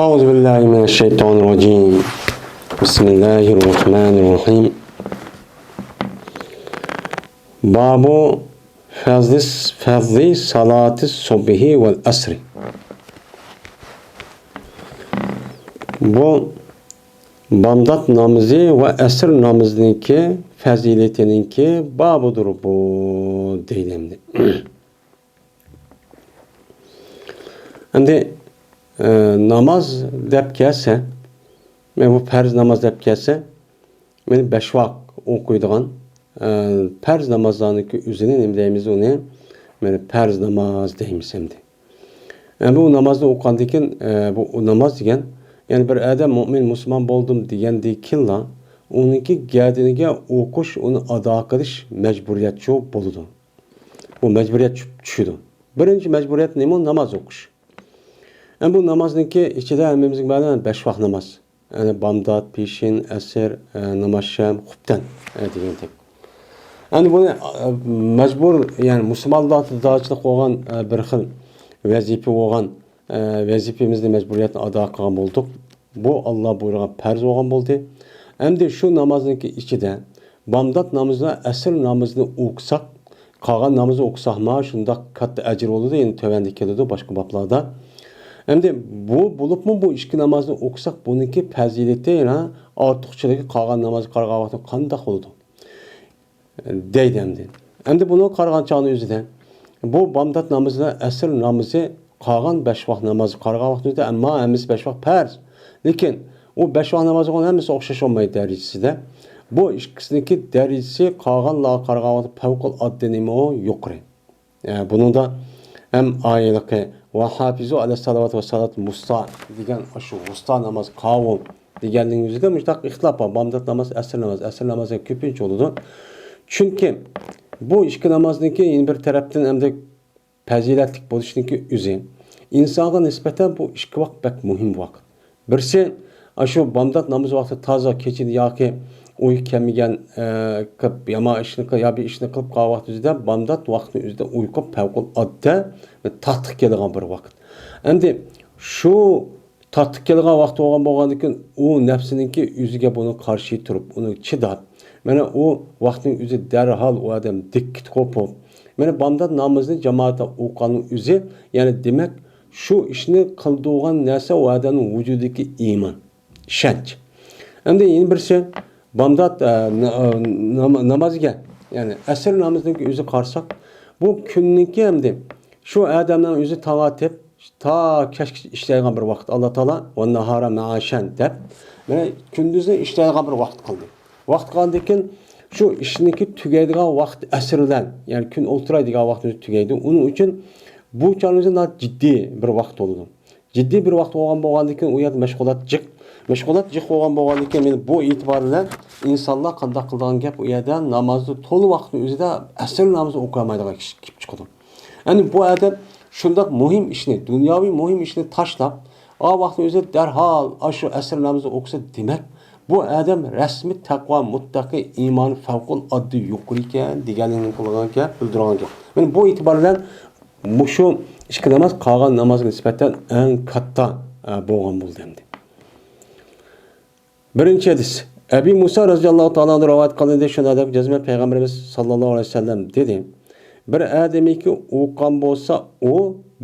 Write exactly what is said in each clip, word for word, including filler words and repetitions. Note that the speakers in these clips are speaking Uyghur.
أعوذ بالله من الشيطان الرجيم. بسم الله الرحمن الرحيم. باب فرض، فرض صلاة الصبح والعصر. بۇ بامدات نامىزى ۋە ئەسىر نامىزىنىڭكى پەزىلىتىنىڭكى بابىدۇر بۇ، دەيدۇ ئەمدى. ئەمدى، ئە، ناماز دەپ كەلسە، مەن بۇ پەرز ناماز دەپ كەلسە، مەن بەش ۋاق ئوقۇيدىغان، ئە، پەرز نامازلارنىڭكى ئۆزىنى نېمە دەيمىز ئۇنى؟ مەن پەرز ناماز دەيمىز ئەمدى. ئە، بۇ نامازنى ئوقۇغاندىن كېيىن، ئە، بۇ ناماز دېگەن، يەنى بىر ئادەم مۇئمىن، مۇسۇلمان بولدۇم دېگەندىن كېيىنلا، ئۇنىڭكى گەدىنىگە ئوقۇش، ئۇنى ئادا قىلىش مەجبۇرىيەتچۇ بولىدۇ. بۇ مەجبۇرىيەت چۈ-، چۈشىدۇ. بىرىنچى مەجبۇرىيەت نېمە؟ ناماز ئوقۇش. ئەمدى بۇ نامازنىڭكى ئىچىدە ھەممىمىزگە مەلۇم بەش ۋاق ناماز. يەنى بامدات، پېشىن، ئەسىر، ئە، نامازشەم، خۇپتەن، ئە، دېگەندەك. ئەمدى بۇنى، ئە، مەجبۇر، يەنى مۇسۇلمانلاردا داچىلىق بولغان، ئە، بىر خىل ۋەزىپە بولغان، ئە، ۋەزىپىمىزنى، مەجبۇرىيەتنى ئادا قىلغان بولدۇق. بۇ ئاللا بۇيرۇغان پەرز بولغان بولدى. ئەمدى شۇ نامازنىڭكى ئىچىدە بامدات نامىزى ۋە ئەسىر نامىزىنى ئوقۇساق، قالغان نامىزنى ئوقۇساقمۇ شۇنداق كاتتا ئەجىر بولىدۇ، يەنە تۆۋەندە كېلىدۇ باشقا بابلاردا. ئەمدى بۇ بولۇپمۇ بۇ ئىككى نامازنى ئوقۇساق، بۇنىڭكى پەزىلىتى، يەنە ئارتۇقچىلىقى قالغان نامازغا قارىغان ۋاقىتتا قانداق بولىدۇ؟ دەيدۇ ئەمدى. ئەمدى بۇنىڭغا قارىغان چاغنىڭ ئۆزىدە، بۇ بامدات نامىزى بىلەن ئەسىر نامىزى قالغان بەش ۋاق نامازغا قارىغان ۋاقتىمىزدا، ئەمما ھەممىسى بەش ۋاق پەرز. لېكىن ئۇ بەش ۋاق نامازغا ھەممىسى ئوخشاش بولمايدۇ دەرىجىسىدە. بۇ ئىككىسىنىڭكى دەرىجىسى قالغانلارغا قارىغان ۋاقىتتا پەۋقۇلئاددە نېمە يۇقىرى. ئە، بۇنىڭدا ھەم ئايىلىقى ۋە ھافىزۇ ئەلەسسالىۋات ۋەسسالات ۋۇستا دېگەن، شۇ ۋۇستا ناماز، قاۋۇم دېگەننىڭ ئۆزىدە مۇشۇنداق ئىختىلاپ بار. بامدات ناماز، ئەسىر ناماز، ئەسىر نامازى كۆپىنچە بولىدۇ. چۈنكى بۇ ئىككى نامازنىڭكى يەنە بىر تەرەپتىن ئەمدى پەزىلەتلىك بولۇشنىڭكى ئۆزى ئىنسانغا نىسبەتەن بۇ ئىككى ۋاق بەك مۇھىم ۋاق. بىرسى، ئاشۇ بامدات نامىزى ۋاقتى تازا كېچىدە ياكى ئۇيقۇ كەلمىگەن، ئە، قىلىپ، يامان ئىشنى قىل-، يا بىر ئىشنى قىلىپ قالغان ۋاقتى ئۆزىدە، بامدات ۋاقتىنىڭ ئۆزىدە ئۇيقۇ پەۋقۇلئاددە تاتلىق كېلىدىغان بىر ۋاقىت. ئەمدى شۇ تاتلىق كېلىدىغان ۋاقتى بولغان، بولغاندىن كېيىن ئۇ نەپسىنىڭكى ئۆزىگە بۇنى قارشى تۇرۇپ، ئۇنى چىداپ، مانا ئۇ ۋاقىتنىڭ ئۆزى دەرھال ئۇ ئادەم دىققىتى قوپۇپ، مانا بامدات نامىزىنى جامائەتتە ئوقۇغاننىڭ ئۆزى، يەنى دېمەك، شۇ ئىشنى قىلدۇرغان نەرسە ئۇ ئادەمنىڭ ۋۇجۇدىدىكى ئىمان، ئىشەنچ. ئەمدى يەنە بىرسى، بامدات، ئە، نا-، ئە، نام-، نامازغا، يەنى ئەسىر نامىزىنىڭكى ئۆزىگە قارىساق، بۇ كۈننىڭكى ئەمدى شۇ ئادەمنىڭ ئۆزى تاڭ ئاتىپ تا كەچكىچە ئىشلەيدىغان بىر ۋاقىت. ئاللا تائالا «ۋەنناھارا مەئاشەن» دەپ، مانا كۈندۈزنى ئىشلەيدىغان بىر ۋاقىت قىلدى. ۋاقىت قىلغاندىن كېيىن شۇ ئىشنىڭكى تۈگەيدىغان ۋاقىت ئەسىر بىلەن، يەنى كۈن ئولتۇراي دېگەن ۋاقتىمىز تۈگەيدۇ. ئۇنىڭ ئۈچۈن بۇ چاغنىڭ ئۆزى ناھايىتى جىددىي بىر ۋاقىت بولىدۇ. جىددىي بىر ۋاقىت بولغان، بولغاندىن كېيىن ئۇ يەردە مەشغۇلات جىق. مەشغۇلات جىق بولغان، بولغاندىن كېيىن مانا بۇ ئېتىبار بىلەن ئىنسانلار قانداق قىلىدىغان گەپ، ئۇ يەردە نامازنى تولا ۋاقىتنىڭ ئۆزىدە ئەسىر نامىزى ئوقۇيالمايدىغان كىشى كېلىپ چىقىدۇ. ئەمدى بۇ ئادەم شۇنداق مۇھىم ئىشنى، دۇنياۋى مۇھىم ئىشنى تاشلاپ، ئا ۋاقىتنىڭ ئۆزىدە دەرھال ئاشۇ ئەسىر نامىزىنى ئوقۇسا، دېمەك، بۇ ئادەم رەسمىي تەقۋا، مۇتتەقى، ئىمانى پەۋقۇلئاددە يۇقىرى ئىكەن دېگەنلىكنى قىلغان گەپ، بىلدۈرگەن گەپ. مانا بۇ ئېتىبار بىلەن مۇشۇ ئىككى ناماز قالغان نامازغا نىسبەتەن ئەڭ كاتتا، ئە، بولغان بولدى ئەمدى. بىرىنچى ھەدىس. ئەبى مۇسا رەزىياللاھۇ تائالا ئەنھۇ رىۋايەت قىلىندى، شۇنداق دەپ جەزمەن پەيغەمبىرىمىز ساللاللاھۇ ئەلەيھى ۋەسەللەم دېدى: بىر ئادەمكى ئوقۇغان بولسا ئۇ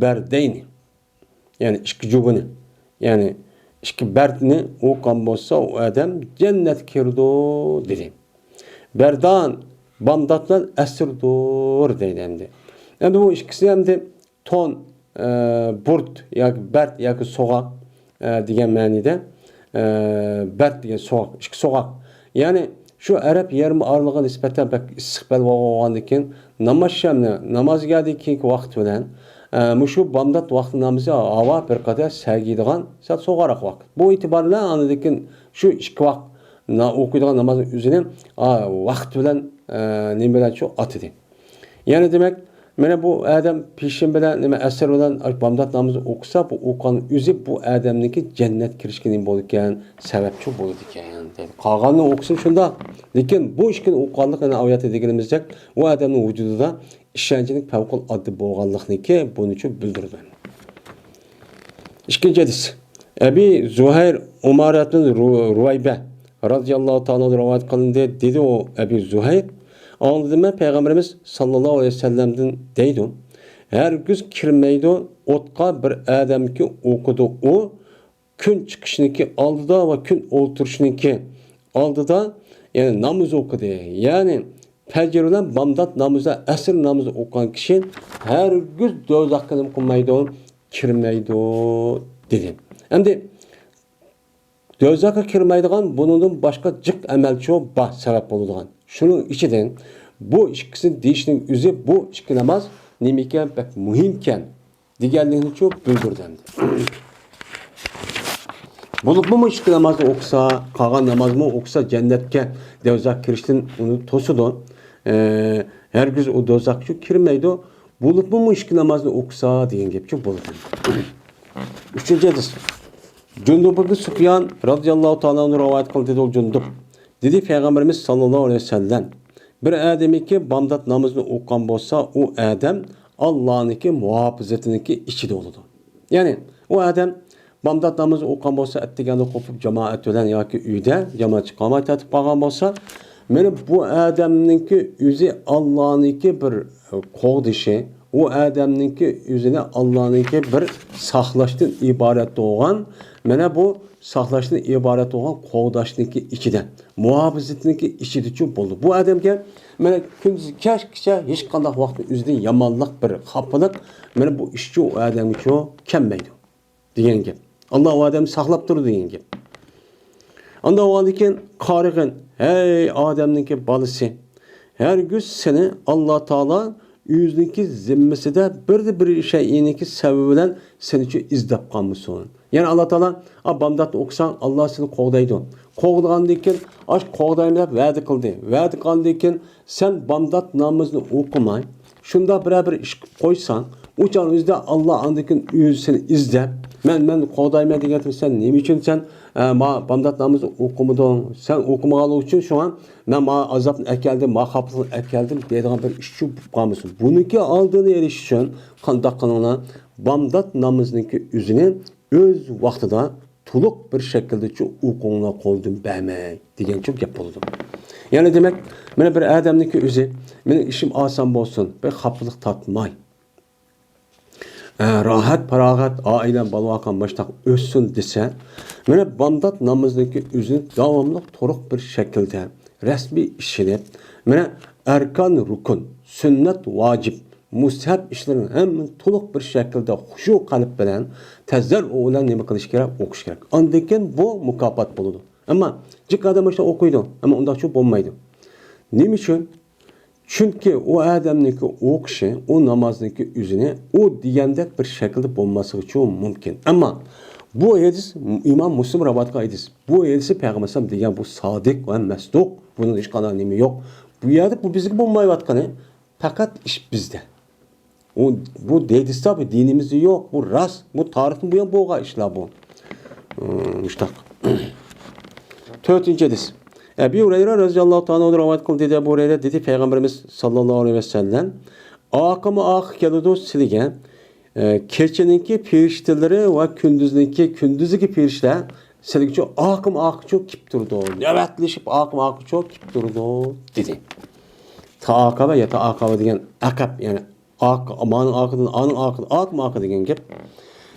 بەردەينى، يەنى ئىككى جۇبىنى، يەنى ئىككى بەردنى ئوقۇغان بولسا ئۇ ئادەم جەننەتكە كىرىدۇ دېدى. بەردان، بامدات بىلەن ئەسىردۇر دەيدۇ ئەمدى. ئەمدى بۇ ئىككىسى ئەمدى تون، ئە، بۇرت ياكى بەرد ياكى سوغاق، ئە، دېگەن مەنىدە، ئە، بەرد دېگەن سوغاق، ئىككى سوغاق. يەنى شۇ ئەرەب يېرىم ئارىلىقىغا نىسبەتەن بەك ئىسسىق بەلباغ بولغاندىن كېيىن، ناماز شەمنى، نامازغا كەلگەندىن كېيىنكى ۋاقىت بىلەن، ئە، مۇشۇ بامدات ۋاقتى نامىزى ھاۋا بىر قەدەر سەگىيدىغان، سەل سوغۇقراق ۋاقىت. بۇ ئېتىبار بىلەن ئاندىن كېيىن شۇ ئىككى ۋاقىت نا-، ئوقۇيدىغان نامازنىڭ ئۆزىنى، ئا، ۋاقىت بىلەن، ئە، نېمە بىلەن شۇ ئاتىدى. يەنى دېمەك، مانا بۇ ئادەم پېشىن بىلەن، نېمە، ئەسىر بىلەن بامدات نامىزى ئوقۇسا، بۇ ئوقۇغان ئۆزى بۇ ئادەمنىڭكى جەننەتكە كىرىشكە نېمە بولىدىكەن؟ سەۋەبچى بولىدىكەن، دەيدۇ. قالغاننى ئوقۇسۇن شۇنداق. لېكىن بۇ ئىككىنى ئوقۇغانلىق، يەنە ئايەتتە دېگىنىمىزدەك، ئۇ ئادەمنىڭ ۋۇجۇدىدا ئىشەنچنىڭ پەۋقۇلئاددە بولغانلىقنىكى بۇنىچۇ بىلدۈرىدۇ. ئىككىنچى ھەدىس. ئەبى زۇھەير ئۇمارەتۇن رۇ-، رۇۋەيبە رازىياللاھۇ تائالا ئەنھۇ رىۋايەت قىلىندى. دېدى ئۇ ئەبى زۇھەير، ئاڭلىدىم مەن پەيغەمبىرىمىز ساللاللاھۇ ئەلەيھى ۋەسەللەمدىن دەيدۇ، ھەرگىز كىرمەيدۇ ئوتقا بىر ئادەمكى ئوقىدۇ ئۇ، كۈن چىقىشنىڭكى ئالدىدا ۋە كۈن ئولتۇرۇشنىڭكى ئالدىدا، يەنى نامىزى ئوقۇدى. يەنى پەجر بىلەن بامدات نامىزى، ئەسىر نامىزى ئوقۇغان كىشى ھەرگىز دوزاخقا نېمە قىلمايدۇ؟ كىرمەيدۇ، دېدى. ئەمدى دوزاخقا كىرمەيدىغان بۇنىڭدىن باشقا جىق ئەمەلچۇ بار، سەۋەب بولىدىغان. شۇنىڭ ئىچىدىن بۇ ئىككىسىنى دېيىشنىڭ ئۆزى بۇ ئىككى ناماز نېمىكەن، بەك مۇھىمكەن دېگەنلىكنىچۇ بىلدۈردى ئەمدى. بولۇپمۇ مۇشۇ ئىككى نامازنى ئوقۇسا، قالغان نامازمۇ ئوقۇسا، جەننەتكە، دوزاخقا كىرىشتىن ئۇنى توسىدۇ. ئە، ھەرگىز ئۇ دوزاخقىچۇ كىرمەيدۇ. بولۇپمۇ مۇشۇ ئىككى نامازنى ئوقۇسا دېگەن گەپچۇ بولىدۇ. ئۈچىنچى ھەدىس. جۇندۇب ئىبن سۇفيان رازىياللاھۇ تائالا ئەنھۇ رىۋايەت قىلدى، دېدى ئۇ جۇندۇب. دېدى پەيغەمبىرىمىز ساللاللاھۇ ئەلەيھى ۋەسەللەم، بىر ئادەمكى بامدات نامىزىنى ئوقۇغان بولسا، ئۇ ئادەم ئاللانىڭكى مۇھاپىزىتىنىڭكى ئىچىدە بولىدۇ. يەنى ئۇ ئادەم بامدات نامىزى ئوقۇغان بولسا، ئەتىگەندە قوپۇپ جامائەت بىلەن ياكى ئۆيدە جامائەتچە قالماي تارتىپ قالغان بولسا، مانا بۇ ئادەمنىڭكى ئۆزى ئاللانىڭكى بىر قوغدىشى، ئۇ ئادەمنىڭكى ئۆزىنى ئاللانىڭكى بىر ساقلاشتىن ئىبارەت بولغان، مانا بۇ ساقلاشتىن ئىبارەت بولغان قوغداشنىڭكى ئىچىدە، مۇھاپىزىتىنىڭكى ئىچىدىچۇ بولىدۇ. بۇ ئادەمگە مانا كۈندۈز كەچكىچە ھېچقانداق ۋاقىتتا ئۆزىدىن يامانلىق، بىر خاپىلىق، مانا بۇ ئىشچۇ ئۇ ئادەمگىچۇ كەلمەيدۇ دېگەن گەپ. ئاللا ئۇ ئادەمنى ساقلاپ تۇرىدۇ دېگەن گەپ. ئاندىن بولغاندىن كېيىن قارىغىن، ھەي ئادەمنىڭكى بالىسى، ھەرگىز سېنى ئاللا تائالا ئۆزىنىڭكى زىممىسىدە بىردە بىر شەيئىنىڭكى سەۋەبى بىلەن سېنىچۇ ئىزدەپ قالمىسۇن. يەنى ئاللا تائالا، ئا، بامداتنى ئوقۇساڭ، ئاللا سېنى قوغدايدۇ. قوغدىغاندىن كېيىن، ئاش قوغدايمەن دەپ ۋەدە قىلدى. ۋەدە قىلغاندىن كېيىن، سەن بامدات نامىزىنى ئوقۇماي، شۇنداق بىرەر بىر ئىش قىلىپ قويساڭ، ئۇ چاغنىڭ ئۆزىدە ئاللا ئاندىن كېيىن ئۆزى سېنى ئىزدەپ، مەن، مەن قوغدايمەن دېگەنتىم، سەن نېمە ئۈچۈن سەن، ئە، ما بامدات نامىزىنى ئوقۇمىدىڭ؟ سەن ئوقۇمىغانلىقىڭ ئۈچۈن شۇڭا مەن ما ئازابنى ئەكەلدىم، ما خاپىلىقنى ئەكەلدىم دەيدىغان بىر ئىشچۇ بولۇپ قالمىسۇن. بۇنىڭكى ئالدىنى ئېلىش ئۈچۈن قانداق قىلىڭلار؟ بامدات نامىزىنىڭكى ئۆزىنى ئۆز ۋاقتىدا تولۇق بىر شەكىلدىچۇ ئوقۇڭلار، قولدىن بەرمەي دېگەنچۇ گەپ بولىدۇ. يەنى دېمەك، مانا بىر ئادەمنىڭكى ئۆزى، مېنىڭ ئىشىم ئاسان بولسۇن، بىر خاپىلىق تارتماي، ئە، راھەت، پاراغەت، ئائىلەم، بالا-ۋاقام، ماشتاق ئۆتسۇن دېسە، مانا بامدات نامىزىنىڭكى ئۆزىنى داۋاملىق تولۇق بىر شەكىلدە، رەسمىي ئىشلىنىپ، مانا ئەركان، رۇكۇن، سۈننەت، ۋاجىپ، مۇستەھەب ئىشلىرىنى ھەممىنى تولۇق بىر شەكىلدە خۇشۇ قەلب بىلەن، تەزەررۇ بىلەن نېمە قىلىش كېرەك؟ ئوقۇش كېرەك. ئاندىن كېيىن بۇ مۇكاپات بولىدۇ. ئەمما جىق ئادەم مۇشۇنداق ئوقۇيدۇ، ئەمما ئۇنداقچۇ بولمايدۇ. نېمە ئۈچۈن؟ چۈنكى ئۇ ئادەمنىڭكى ئوقۇشى ئۇ نامازنىڭكى ئۆزىنى ئۇ دېگەندەك بىر شەكىلدە بولماسلىقىچۇ مۇمكىن. ئەمما بۇ ھەدىس ئىمام مۇسلىم رىۋايەت قىلغان ھەدىس. بۇ ھەدىسى پەيغەمبەر ئەلەيھىسسالام دېگەن بۇ سادىق ۋە مەسدۇق. بۇنىڭدا ھېچقانداق نېمە يوق. بۇ يەردە بۇ بىزگە بولمايۋاتقىنى پەقەت ئىش بىزدە. ئۇ، بۇ ھەدىستە، بۇ دىنىمىزدە يوق. بۇ راست. بۇ تارىختىن بۇيان بولغان ئىشلار بۇ. ئىم، مۇشتاق. تۆتىنچى ھەدىس. ئەبى ھۇرەيرە رەزىياللاھۇ تائالا ئەنھۇ رىۋايەت قىلدى، دېدى ئەبۇ ھۇرەيرە، دېدى پەيغەمبىرىمىز ساللاللاھۇ ئەلەيھى ۋەسەللەم، ئاقىمۇ ئاقى كېلىدۇ سىلىگە، ئە، كېچىنىڭكى پېرىشتىلىرى ۋە كۈندۈزنىڭكى، كۈندۈزدىكى پېرىشتىلەر سىلىگىچۇ ئاقىمۇ ئاقىچۇ كېلىپ تۇرىدۇ. نۆۋەتلىشىپ ئاقىمۇ ئاقىچۇ كېلىپ تۇرىدۇ، دېدى. تائاقابە يا تائاقابە دېگەن ئەقەب، يەنى ئاق، مانىڭ ئارقىدىن، ئانىڭ ئارقىدىن، ئاقىمۇ ئاقى دېگەن گەپ.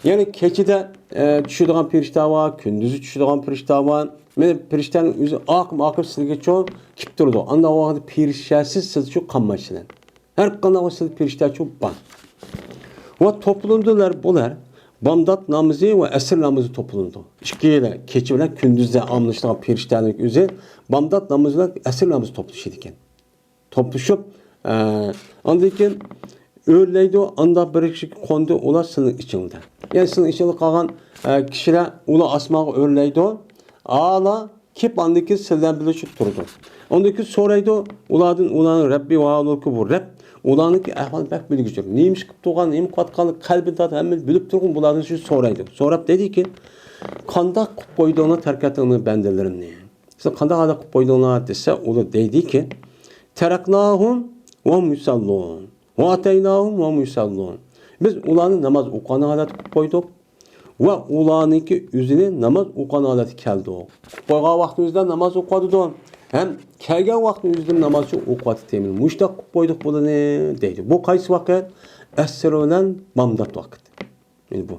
يەنى كېچىدە، ئە، چۈشىدىغان پېرىشتە بار، كۈندۈزى چۈشىدىغان پېرىشتە بار. مانا پېرىشتەنىڭ ئۆزى ئاقىمۇ ئاقى سىلىگىچۇ كېلىپ تۇرىدۇ. ئانداق ۋاقىتتا پېرىشتەسىز سىزچۇ قالمايسىلەر. ھەر قانداق بولسا پېرىشتەچۇ بار. ۋە توپلىنىدۇلار بۇلار بامدات نامىزى ۋە ئەسىر نامىزى توپلىنىدۇ. ئىككىلا كېچە بىلەن كۈندۈزدە ئالمىشىدىغان پېرىشتەنىڭ ئۆزى بامدات نامىزى بىلەن ئەسىر نامىزى توپلىشىدىكەن. توپلىشىپ، ئە، ئاندىن كېيىن ئۆرلەيدۇ، ئانداق بىر كىشى قوندى، ئۇلار سىلىنىڭ ئىچىڭلار. يەنى سىلىنىڭ ئىچىڭلار قالغان، ئە، كىشىلەر، ئۇلار ئاسمانغا ئۆرلەيدۇ. ئالا كېلىپ ئاندىن كېيىن سىلەر بىلەن شۇ تۇرىدۇ. ئاندىن كېيىن سورايدۇ ئۇلاردىن، ئۇلارنىڭ رەببى ۋە ھاۋلۇكى بۇ رەب، ئۇلارنىڭكى ئەھۋالى بەك بىلگۈچىدۇر. نېمە ئىش قىلىپ تۇرغان، نېمە قىلىۋاتقانلىقى قەلبىدە ھەممىنى بىلىپ تۇرغان بۇلاردىن شۇ سورايدۇ. سوراپ دەيدىكى، قانداق قىلىپ قويدۇڭلار تەرك ئەتتىڭلار بەندىلىرىمنى؟ سىلەر قانداق ھالدا قىلىپ قويدۇڭلار دېسە، ئۇلار دەيدىكى، تەرەكناھۇم ۋە ھۇم يۇسەللۇن. ۋە ئاتەيناھۇم ۋە ھۇم يۇسەللۇن. بىز ئۇلارنى ناماز ئوقۇغان ھالەتتە قىلىپ قويدۇق. ۋە ئۇلارنىڭكى ئۆزىنى ناماز ئوقۇغان ھالەتكە كەلدۇق. قويغان ۋاقتىمىزدا ناماز ئوقۇۋاتىدۇ. ھەم كەلگەن ۋاقتىمىزدا نامازچۇ ئوقۇۋاتىدۇ. مۇشۇنداق قىلىپ قويدۇق بۇلىنى دەيدۇ. بۇ قايسى ۋاقىت؟ ئەسىر بىلەن بامدات ۋاقىت. مانا بۇ.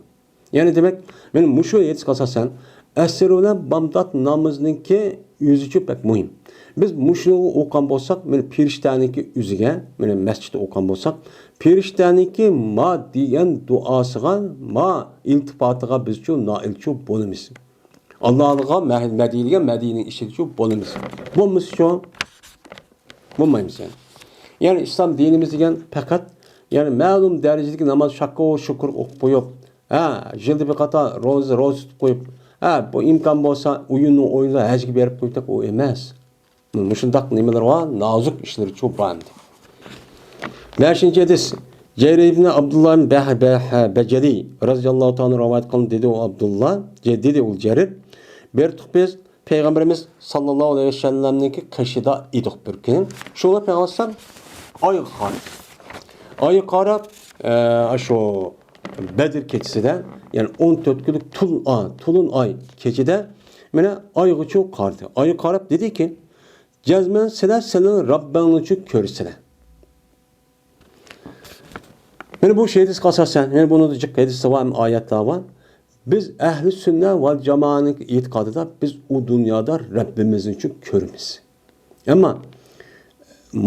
يەنى دېمەك، مانا مۇشۇ ھەدىسكە ئاساسەن، ئەسىر بىلەن بامدات نامىزىنىڭكى ئۆزىچۇ بەك مۇھىم. بىز مۇشۇنى ئوقۇغان بولساق، مانا پېرىشتەنىڭكى ئۆزىگە، مانا مەسچىتتە ئوقۇغان بولساق، پېرىشتەنىڭكى ما دېگەن دۇئاسىغا، ما ئىلتىپاتىغا بىزچۇ نائىلچۇ بولىمىز. ئاللاغا مەدھىيە دېگەن مەدھىيىنىڭ ئىچىدىچۇ بولىمىز. بولمىسىچۇ؟ بولمايمىز يەنى. يەنى ئىسلام دىنىمىز دېگەن پەقەت، يەنى مەلۇم دەرىجىدىكى ناماز شاككۇ شۈكۈر ئوقۇپ قويۇپ، ھە، يىلدا بىر قېتىم روزا، روزا تۇتۇپ قويۇپ، ھە، بۇ ئىمكان بولسا ئويۇننى ئويناپ ھەجگە بېرىپ قويۇپ، ئۇ ئەمەس. مۇشۇنداق نېمىلىرى بار، نازۇك ئىشلىرىچۇ بار ئەمدى. بەشىنچى ھەدىس. جەرىر ئىبن ئابدۇللا بەھ-، بەھ-، بەجەلى رازىياللاھۇ تائالا رىۋايەت قىلىندى، دېدى ئۇ ئابدۇللا، جە-، دېدى ئۇ جەرىر. بېرىتۇق بىز پەيغەمبىرىمىز ساللاللاھۇ ئەلەيھى ۋەسەللەمنىڭكى قېشىدا ئىدۇق بىر كۈنى. شۇڭا پەيغەمبەر ئايغا قارىدى. ئايغا قاراپ، ئە، شۇ بەدر كېچىسىدە، يەنى ئون تۆت كۈنلۈك تۇل-، ئا، تولۇن ئاي كېچىدە، مانا ئايغىچۇ قارىدى. ئايغا قاراپ دېدىكى، جەزمەن سىلەر سېنىڭ رەببىڭنىچۇ كۆرىسىلەر. مانا بۇ شۇ ھەدىسكە ئاساسەن، يەنى بۇنىڭدا جىق ھەدىسلەر بار، ھەم ئايەتلەر بار. بىز ئەھلى سۈننە ۋەل جامائەنىڭ ئېتىقادىدا بىز ئۇ دۇنيادا رەببىمىزنىچۇ كۆرىمىز. ئەمما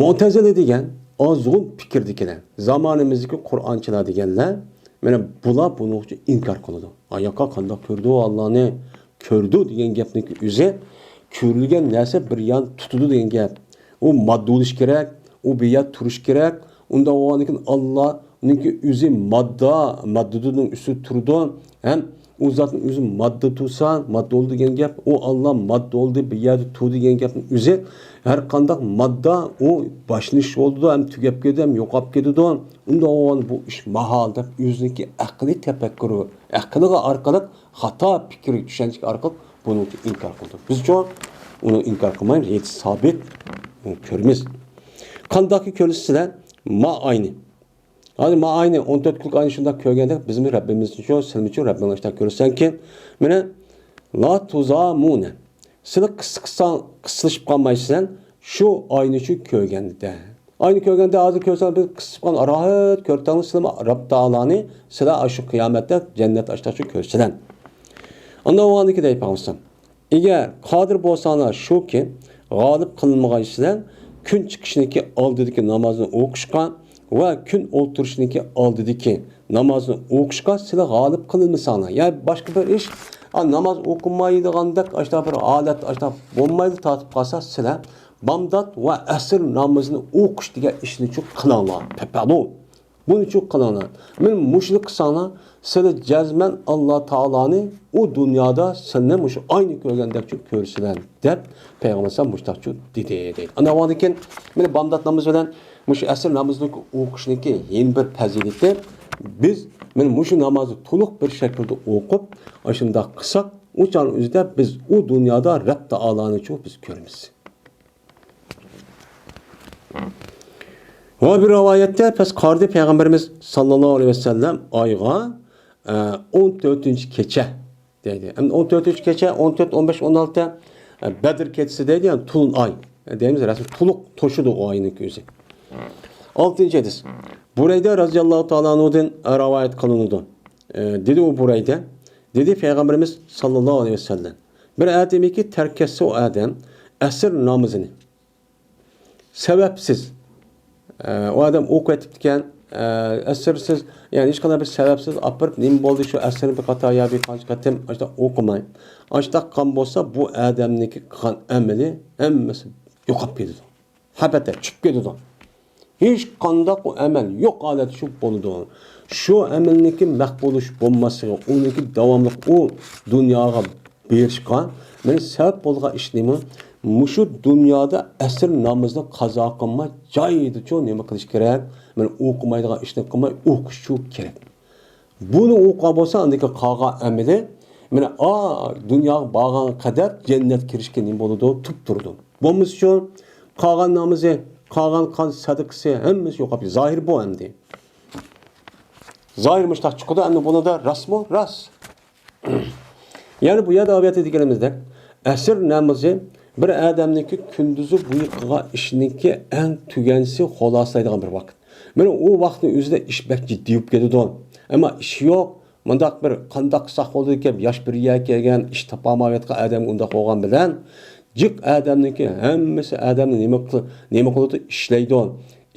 مۇتەزىلە دېگەن ئازغۇن پىكىردىكىلەر، زامانىمىزدىكى قۇرئانچىلار دېگەنلەر، مانا بۇلار بۇنىڭ ئۈچۈن ئىنكار قىلىدۇ. ئاياققا قانداق كۆرىدۇ ئاللانى؟ كۆرىدۇ دېگەن گەپنىڭكى ئۆزى، كۆرۈلگەن نەرسە بىر يەردە تۇتىدۇ دېگەن گەپ. ئۇ ماددا بولۇش كېرەك، ئۇ بىر يەردە تۇرۇش كېرەك. ئۇنداق بولغاندىن كېيىن ئاللانىڭكى ئۆزى ماددا، ماددىدۇنىڭ ئۈستىدە تۇرىدۇ. ھەم ئۇ زاتنىڭ ئۆزى ماددا تۇرسا، ماددا بولدى دېگەن گەپ، ئۇ ئاللا ماددا بولدى، بىر يەردە تۇر دېگەن گەپنىڭ ئۆزى، ھەر قانداق ماددا ئۇ باشلىنىش بولىدۇ، ھەم تۈگەپ كېتىدۇ، ھەم يوقاپ كېتىدۇ. ئۇنداق بولغاندا بۇ ئىش ماھال دەپ ئۆزىنىڭكى ئەقلىي تەپەككۇرى، ئەقلىگە ئارقىلىق خاتا پىكىر، چۈشەنچە ئارقىلىق بۇنىڭكى ئىنكار قىلىدۇ. بىزچۇ ئۇنى ئىنكار قىلمايمىز، ھەدىس سابىت، كۆرىمىز. قانداقكى كۆرىسىلەر؟ ما ئاينى. ھازىر ما ئاينى، ئون تۆت كۈنلۈك ئاينى شۇنداق كۆرگەندەك، بىزمۇ رەببىمىزنىچۇ، سىلىمىچۇ رەببىڭلار شۇنداق كۆرىسەنكى، مانا، لا تۇزامۇنە. سىلى قىس-، قىسا-، قىسىلىشىپ قالمايسىلەر شۇ ئاينىچۇ كۆرگەندە. ئاينى كۆرگەندە، ھازىر كۆرسەڭ، بىز قىسىلىپ قالغان راھەت كۆرۈپ تۇرساڭلار، سىلىمۇ رەب تائالانى سىلەر ئاشۇ قىيامەتتە جەننەت ئاشتاقچۇ كۆرىسىلەر. ئاندىن ئۇ ئاندىكى دەيدۇ پەيغەمبەر. ئەگەر قادىر بولساڭلار شۇكى، غالىب قىلىنمىغايسىلەر، كۈن چىقىشنىكى ئالدىدىكى نامازنى ئوقۇشقا ۋە كۈن ئولتۇرۇشنىكى ئالدىدىكى نامازنى ئوقۇشقا سىلەر غالىب قىلىنمىساڭلار، يا باشقا بىر ئىش، ئا، ناماز ئوقۇمايدىغاندەك ئاشتا بىر ھالەت، ئاشتا بولمايدۇ تارتىپ قالسا، سىلەر بامدات ۋە ئەسىر نامىزىنى ئوقۇش دېگەن ئىشنى شۇ قىلىڭلار، پەپەلۇ. بۇنى شۇ قىلىڭلار. مانا مۇشۇنى قىلساڭلار، سىلەر جەزمەن ئاللا تائالانى ئۇ دۇنيادا سىلەرنى مۇشۇ ئاينى كۆرگەندەكچۇ كۆرىسىلەر، دەپ پەيغەمبەر ئەلەيھىسسالام مۇشۇنداقچۇ دېدى، دەيدۇ. ئاندىن كېيىن، مانا بامدات نامىزى بىلەن مۇشۇ ئەسىر نامىزىنى ئوقۇشنىڭكى يەنە بىر پەزىلىتى، بىز مانا مۇشۇ نامازنى تولۇق بىر شەكىلدە ئوقۇپ، ئاشۇنداق قىلساق، ئۇ چاغنىڭ ئۆزىدە بىز ئۇ دۇنيادا رەب تائالانىچۇ بىز كۆرىمىز. ۋە بىر رىۋايەتتە پەس قارىدى پەيغەمبىرىمىز ساللاللاھۇ ئەلەيھى ۋەسەللەم ئايغا، ئە، ئون تۆتىنچى كېچە دەيدۇ. ئەمدى ئون تۆتىنچى كېچە، ئون تۆت، ئون بەش، ئون ئالتە، ئە، بەدر كېچىسى دەيدۇ، يەنى تولۇن ئاي دەيمىز، رەسمىي تولۇق توشىدۇ ئۇ ئاينىڭ كۆزى. ئالتىنچى ھەدىس. بۇرەيدە رازىياللاھۇ تائالا ئەنھۇدىن رىۋايەت قىلىنىدۇ. ئە، دېدى ئۇ بۇرەيدە، دېدى پەيغەمبىرىمىز ساللاللاھۇ ئەلەيھى ۋەسەللەم، بىر ئادەمكى تەرك ئەتسە ئۇ ئادەم ئەسىر نامىزىنى سەۋەبسىز، ئە، ئۇ ئادەم ئوقۇۋېتىپتىكەن، ئە، ئەسىرسىز، يەنى ھېچقانداق بىر سەۋەبسىز ئاپىرىپ، نېمە بولدى شۇ ئەسىرنى بىر قاتار يا بىر قانچە قېتىم ئاشۇنداق ئوقۇماي، ئاشۇنداق قىلغان بولسا، بۇ ئادەمنىڭكى قىلغان ئەمىلى ھەممىسى يوقاپ كېتىدۇ. ھەبەتە چۈشۈپ كېتىدۇ. ھېچقانداق ئۇ ئەمەل يوق ھالەتتە شۇ بولىدۇ. شۇ ئەمەلنىڭكى مەقبۇل بولۇش بولماسلىقى، ئۇنىڭكى داۋاملىق ئۇ دۇنياغا بېرىشقا مانا سەۋەب بولغان ئىش نېمە؟ مۇشۇ دۇنيادا ئەسىر نامىزىنى قازا قىلماي، جايىدىچۇ نېمە قىلىش كېرەك؟ مانا ئوقۇمايدىغان ئىشنى قىلماي، ئوقۇشچۇ كېرەك. بۇنى ئوقۇغان بولسا، ئاندىن كېيىن قالغان ئەمىلى، مانا، ئا، دۇنياغا بارغان قەدەر جەننەتكە كىرىشكە نېمە بولىدۇ؟ تۈپ تۇرىدۇ. بولمىسىچۇ، قالغان نامىزى، قالغان قان سەدىقىسى، ھەممىسى يوقاپ كېتىدۇ. زاھىر بۇ ئەمدى. زاھىر مۇشۇنداق چىقىدۇ، ئەمدى بۇنىڭدا راستمۇ؟ راست. يەنى بۇ يەردە ئاۋېتى دېگىنىمىزدەك، ئەسىر نامىزى بىر ئادەمنىڭكى كۈندۈزى بويى قىلغان ئىشىنىڭكى ئەڭ تۈگەنسى، خۇلاسىلايدىغان بىر ۋاقىت. مانا ئۇ ۋاقىتنىڭ ئۆزىدە ئىش بەك جىددىي بولۇپ كېتىدۇ. ئەمما ئىش يوق، مۇنداق بىر قانداق قىلساق بولىدىكەن، ياش بىر يەرگە كەلگەن، ئىش تاپالمايۋاتقان ئادەم ئۇنداق بولغان بىلەن، جىق ئادەمنىڭكى ھەممىسى ئادەمنى نېمە قىل-، نېمە قىلىدۇ؟ ئىشلەيدۇ.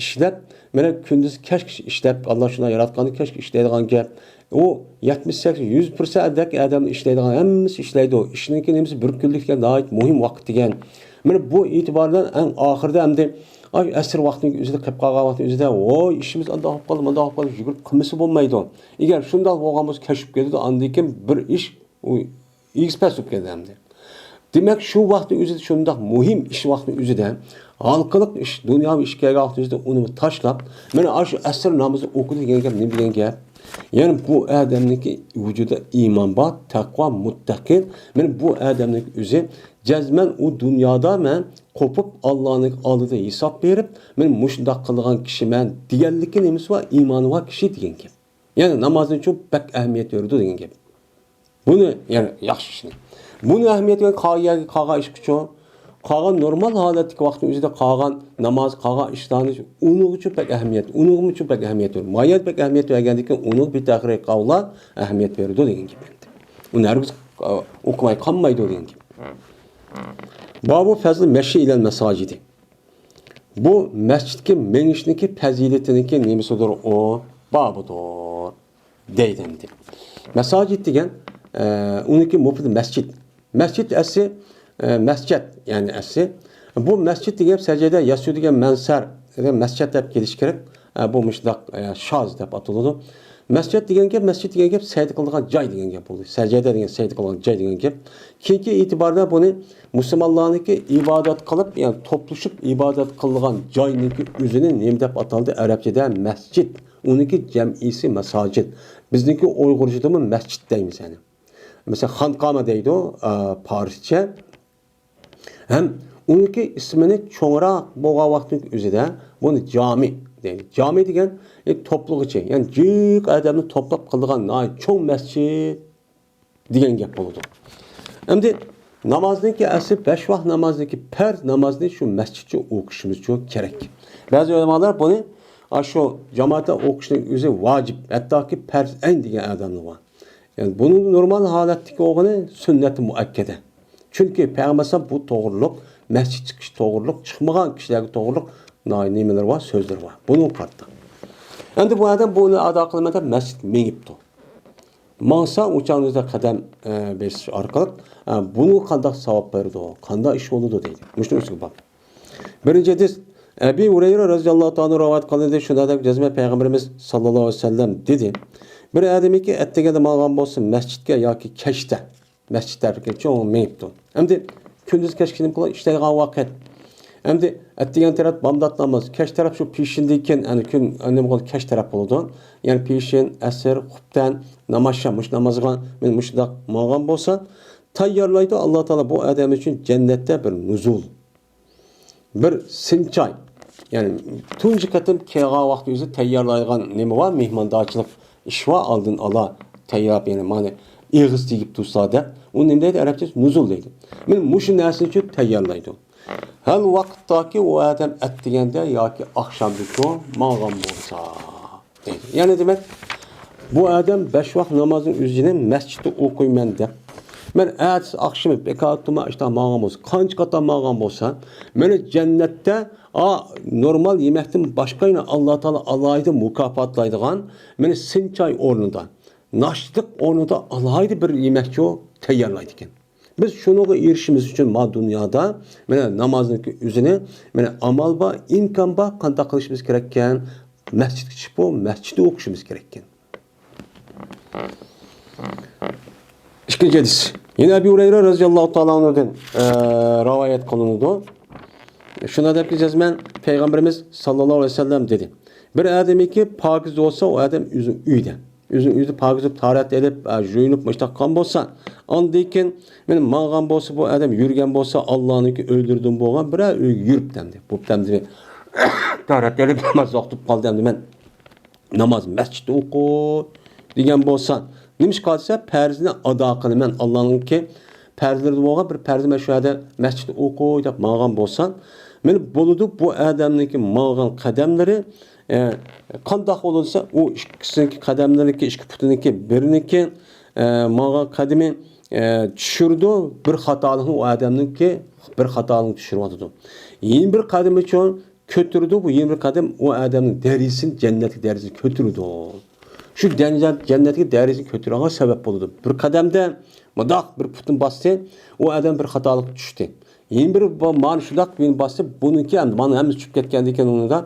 ئىشلەپ، مانا كۈندۈز كەچكىچە ئىشلەپ، ئاللا شۇنداق ياراتقاندا كەچكىچە ئىشلەيدىغان گەپ. ئۇ يەتمىش سەكسەن، يۈز پىرسەنت ئادەمنى ئىشلەيدىغان، ھەممىسى ئىشلەيدۇ. ئىشنىڭكى نېمىسى بىر كۈنلۈك دېگەن ناھايىتى مۇھىم ۋاقىت دېگەن. مانا بۇ ئېتىبار بىلەن ئەڭ ئاخىرىدا ئەمدى ئاشۇ ئەسىر ۋاقتىنىڭ ئۆزىدە، قېلىپ قالغان ۋاقىتنىڭ ئۆزىدە، ۋوي، ئىشىمىز ئانداق بولۇپ قالدى، مۇنداق بولۇپ قالدى، يۈگۈرۈپ قىلمىسا بولمايدۇ. ئەگەر شۇنداق بولغان بولسا، كەچ بولۇپ كېتىدۇ، ئاندىن كېيىن بىر ئىش، ئۇ ئېگىز پەس بولۇپ كېتىدۇ ئەمدى. دېمەك، شۇ ۋاقىتنىڭ ئۆزىدە شۇنداق مۇھىم ئىش ۋاقتىنىڭ ئۆزىدە، ھالقىلىق ئىش، دۇنياۋى ئىش كەلگەن ۋاقىتنىڭ ئۆزىدە ئۇنى تاشلاپ، مانا ئاشۇ ئەسىر نامىزى ئوقۇدى دېگەن گەپ نېمە دېگەن گەپ؟ يەنى بۇ ئادەمنىڭكى ۋۇجۇدىدا ئىمان بار، تەقۋا، مۇتتەقىن. مانا بۇ ئادەمنىڭ ئۆزى جەزمەن ئۇ دۇنيادا مەن قوپۇپ، ئاللانىڭ ئالدىدا ھېساب بېرىپ، مەن مۇشۇنداق قىلىدىغان كىشىمەن دېگەنلىكى نېمىسى بار؟ ئىمانى بار كىشى دېگەن گەپ. يەنى نامازنىچۇ بەك ئەھمىيەت بېرىدۇ دېگەن گەپ. بۇنى، يەنى ياخشى ئىشنى. بۇنى ئەھمىيەت بەرگەن قالغان يەرگە، قالغان ئىشقىچۇ، قالغان نورمال ھالەتتىكى ۋاقىتنىڭ ئۆزىدە قالغان ناماز، قالغان ئىشلارنى ئۇنىڭغىچۇ بەك ئەھمىيەت، ئۇنىڭغىچۇ بەك ئەھمىيەت بېرىدۇ. ما يەردە بەك ئەھمىيەت بەرگەندىن كېيىن ئۇنىڭغا بىتەخىر قاۋۇللار ئەھمىيەت بېرىدۇ دېگەن گەپ ئەمدى. ئۇنى ھەرگىز، ئا، ئوقۇماي قالمايدۇ دېگەن گەپ. بابۇ فەزلى مەشى ئىلەل مەساجىدى. بۇ مەسچىتكە مېڭىشنىڭكى پەزىلىتىنىڭكى نېمىسىدۇر ئۇ؟ بابىدۇر. دەيدۇ ئەمدى. مەساجىد دېگەن، ئە، ئۇنىڭكى مۇپىدى مەسچىت. مەسچىت ئەسلى، ئە، مەسچەت، يەنى ئەسلى. بۇ مەسچىت دېگەن سەجەدە يەسجۇدۇ دېگەن مەنسەر، دېگەن مەسچەت دەپ كېلىش كېرەك. ئە، بۇ مۇشۇنداق، ئە، شاز دەپ ئاتىلىدۇ. مەسچەت دېگەن گەپ، مەسچىت دېگەن گەپ سەجدە قىلىدىغان جاي دېگەن گەپ بولدى. سەجەدە دېگەن سەجدە قىلىدىغان جاي دېگەن گەپ. كېيىنكى ئېتىباردا بۇنى مۇسۇلمانلارنىڭكى ئىبادەت قىلىپ، يەنى توپلىشىپ ئىبادەت قىلىدىغان جاينىڭكى ئۆزىنى نېمە دەپ ئاتالدى؟ ئەرەبچىدە مەسچىت. ئۇنىڭكى جەمئىسى مەساجىد. بىزنىڭكى ئۇيغۇرچىدىمۇ مەسچىت دەيمىز يەنى. مەسىلەن، خانقامە دەيدۇ، ئا، پارسچە. ھەم ئۇنىڭكى ئىسمىنى چوڭراق بولغان ۋاقىتنىڭ ئۆزىدە بۇنى جامى دەيدۇ. جامى دېگەن، ئە، توپلىغۇچى، يەنى جىق ئادەمنى توپلاپ قىلىدىغان ناھايىتى چوڭ مەسچىت دېگەن گەپ بولىدۇ. ئەمدى نامازنىڭكى ئەسلى بەش ۋاق نامازنىڭكى پەرز نامازنى شۇ مەسچىتچە ئوقۇشىمىزچۇ كېرەك. بەزى ئۆلىمالار بۇنى ئاشۇ جامائەتتە ئوقۇشنىڭ ئۆزى ۋاجىپ، ھەتتاكى پەرز ئەين دېگەن ئادەملەر بار. يەنى بۇنىڭ نورمال ھالەتتىكى بولغىنى سۈننەتى مۇئەككەدە. چۈنكى پەيغەمبەر ئەلەيھىسسالام بۇ توغرۇلۇق، مەسچىت چىقىش توغرۇلۇق، چىقمىغان كىشىلەرگە توغرۇلۇق نېمىلىرى بار، سۆزلىرى بار. بۇنىڭغا قارىتا. ئەمدى بۇ ئادەم بۇنى ئادا قىلىمەن دەپ مەسچىتكە مېڭىپتۇ. ماڭسا ئۇ چاغنىڭدا قەدەم، ئە، بېسىش ئارقىلىق، ئە، بۇنىڭغا قانداق ساۋاب بېرىدۇ، قانداق ئىش بولىدۇ دەيدۇ. مۇشۇنىڭ ئۈستىگە بار. بىرىنچى ھەدىس، ئەبى ھۇرەيرە رەزىياللاھۇ تائالا رىۋايەت قىلىندى، شۇنىڭدەك جەزمەن پەيغەمبىرىمىز ساللاللاھۇ ئەلەيھى ۋەسەللەم دېدى، بىر ئادەمكى ئەتىگەندە ماڭغان بولسا مەسچىتكە ياكى كەچتە، مەسچىت تەرەپكە چوڭ مېڭىپتۇ. ئەمدى كۈندۈز كەچكە نېمە قىلىدۇ؟ ئىشلەيدىغان ۋاقىت. ئەمدى ئەتىگەن تەرەپ بامدات ناماز، كەچ تەرەپ شۇ پېشىندىن كېيىن، يەنى كۈن نېمە بولىدۇ؟ كەچ تەرەپ بولىدۇ. يەنى پېشىن، ئەسىر، خۇپتەن، نامازشام، مۇشۇ نامازغا مەن مۇشۇنداق ماڭغان بولسا، تەييارلايدۇ ئاللا تائالا بۇ ئادەم ئۈچۈن جەننەتتە بىر نۇزۇل. بىر سىنچاي، يەنى تۇنجى قېتىم كەلگەن ۋاقتى ئۆزى تەييارلايدىغان نېمە بار؟ مېھماندارچىلىق ئىش بار، ئالدىن ئالا تەييارلاپ، يەنى مانا ئېغىز تېگىپ تۇرسا دەپ. ئۇ نېمە دەيدۇ؟ ئەرەبچىسى نۇزۇل دەيدۇ. مانا مۇشۇ نەرسىنى ئۈچۈن تەييارلايدۇ. ھەل ۋاقىتتاكى ئۇ ئادەم ئەتىگەندە ياكى ئاخشامدىكى ماڭغان بولسا. دەيدۇ. يەنى دېمەك، بۇ ئادەم بەش ۋاق نامازنىڭ ئۆزىنى مەسچىتتە ئوقۇيمەن دەپ، مەن ئەتىسى ئاخشىمى بىكار تۇرماي ئىشتىن ماڭغان بولسا، قانچە قېتىم ماڭغان بولسا، مېنى جەننەتتە، ئا، نورمال يېمەكتىن باشقا يەنە ئاللا تائالا ئالاھىدە مۇكاپاتلايدىغان، مېنى سىنچاي ئورنىدا، ناشتىلىق ئورنىدا ئالاھىدە بىر يېمەكچۇ تەييارلايدىكەن. بىز شۇنىڭغا ئېرىشىمىز ئۈچۈن ما دۇنيادا مانا نامازنىڭكى ئۆزىنى، مانا ئامال بار، ئىمكان بار، قانداق قىلىشىمىز كېرەككەن؟ مەسچىتكە چىقىپ، مەسچىتتە ئوقۇشىمىز كېرەككەن. ئىككىنچى ھەدىس. يەنە ئەبۇ ھۇرەيرە رەزىياللاھۇ تائالا ئەنھۇدىن، ئە، رىۋايەت قىلىنىدۇ. شۇنىڭ دەپكى جەزمەن پەيغەمبىرىمىز ساللاللاھۇ ئەلەيھى ۋەسەللەم دېدى. بىر ئادەمكى پاكىز بولسا، ئۇ ئادەم ئۆزى ئۆيدە. ئۆزىنىڭ ئۆيىدە پاكىز بولۇپ، تاھارەت ئېلىپ، ئە، يۇيۇنۇپ، مۇشتاق قىلغان بولسا، ئاندىن كېيىن مانا ماڭغان بولسا، بۇ ئادەم يۈرگەن بولسا، ئاللانىڭكى ئۆيلىرىدىن بولغان بىرەر ئۆيگە يۈرۈپ دەمدى. بوپتۇ ئەمدى. تاھارەت ئېلىپ، ناماز ۋاقتى بولۇپ قالدى ئەمدى مەن ناماز مەسچىتتە ئوقۇي دېگەن بولسا، نېمىشقا دېسە، پەرزنى ئادا قىلىمەن، ئاللانىڭكى پەرزلىرىدىن بولغان بىر پەرزنى مەن شۇ يەردە مەسچىتتە ئوقۇي دەپ ماڭغان بولسا، مانا بولىدۇ، بۇ ئادەمنىڭكى ماڭغان قەدەملىرى، ئە، قانداق بولىدۇ دېسە، ئۇ ئىككىسىنىڭكى قەدەملىرىنىڭكى، ئىككى پۇتىنىڭكى بىرىنىڭكى، ئە، ماڭغان قەدىمى، ئە، چۈشۈرىدۇ، بىر خاتالىقنى ئۇ ئادەمنىڭكى بىر خاتالىقنى چۈشۈرۈۋاتىدۇ. يەنە بىر قەدىمى چوڭ كۆتۈرىدۇ، بۇ يەنە بىر قەدەم ئۇ ئادەمنىڭ دەرىجىسىنى، جەننەتلىك دەرىجىسىنى كۆتۈرىدۇ. شۇ جەننەت، جەننەتلىك دەرىجىسىنى كۆتۈرۈۋالغان سەۋەب بولىدۇ. بىر قەدەمدە مۇنداق بىر پۇتنى باستى، ئۇ ئادەم بىر خاتالىققا چۈشتى. يەنە بىر با-، مانا شۇنداق بىرنى باستى، بۇنىڭكى ئەمدى مانا ھەممىسى چۈشۈپ كەتكەندىن كېيىن ئۇنىڭدا،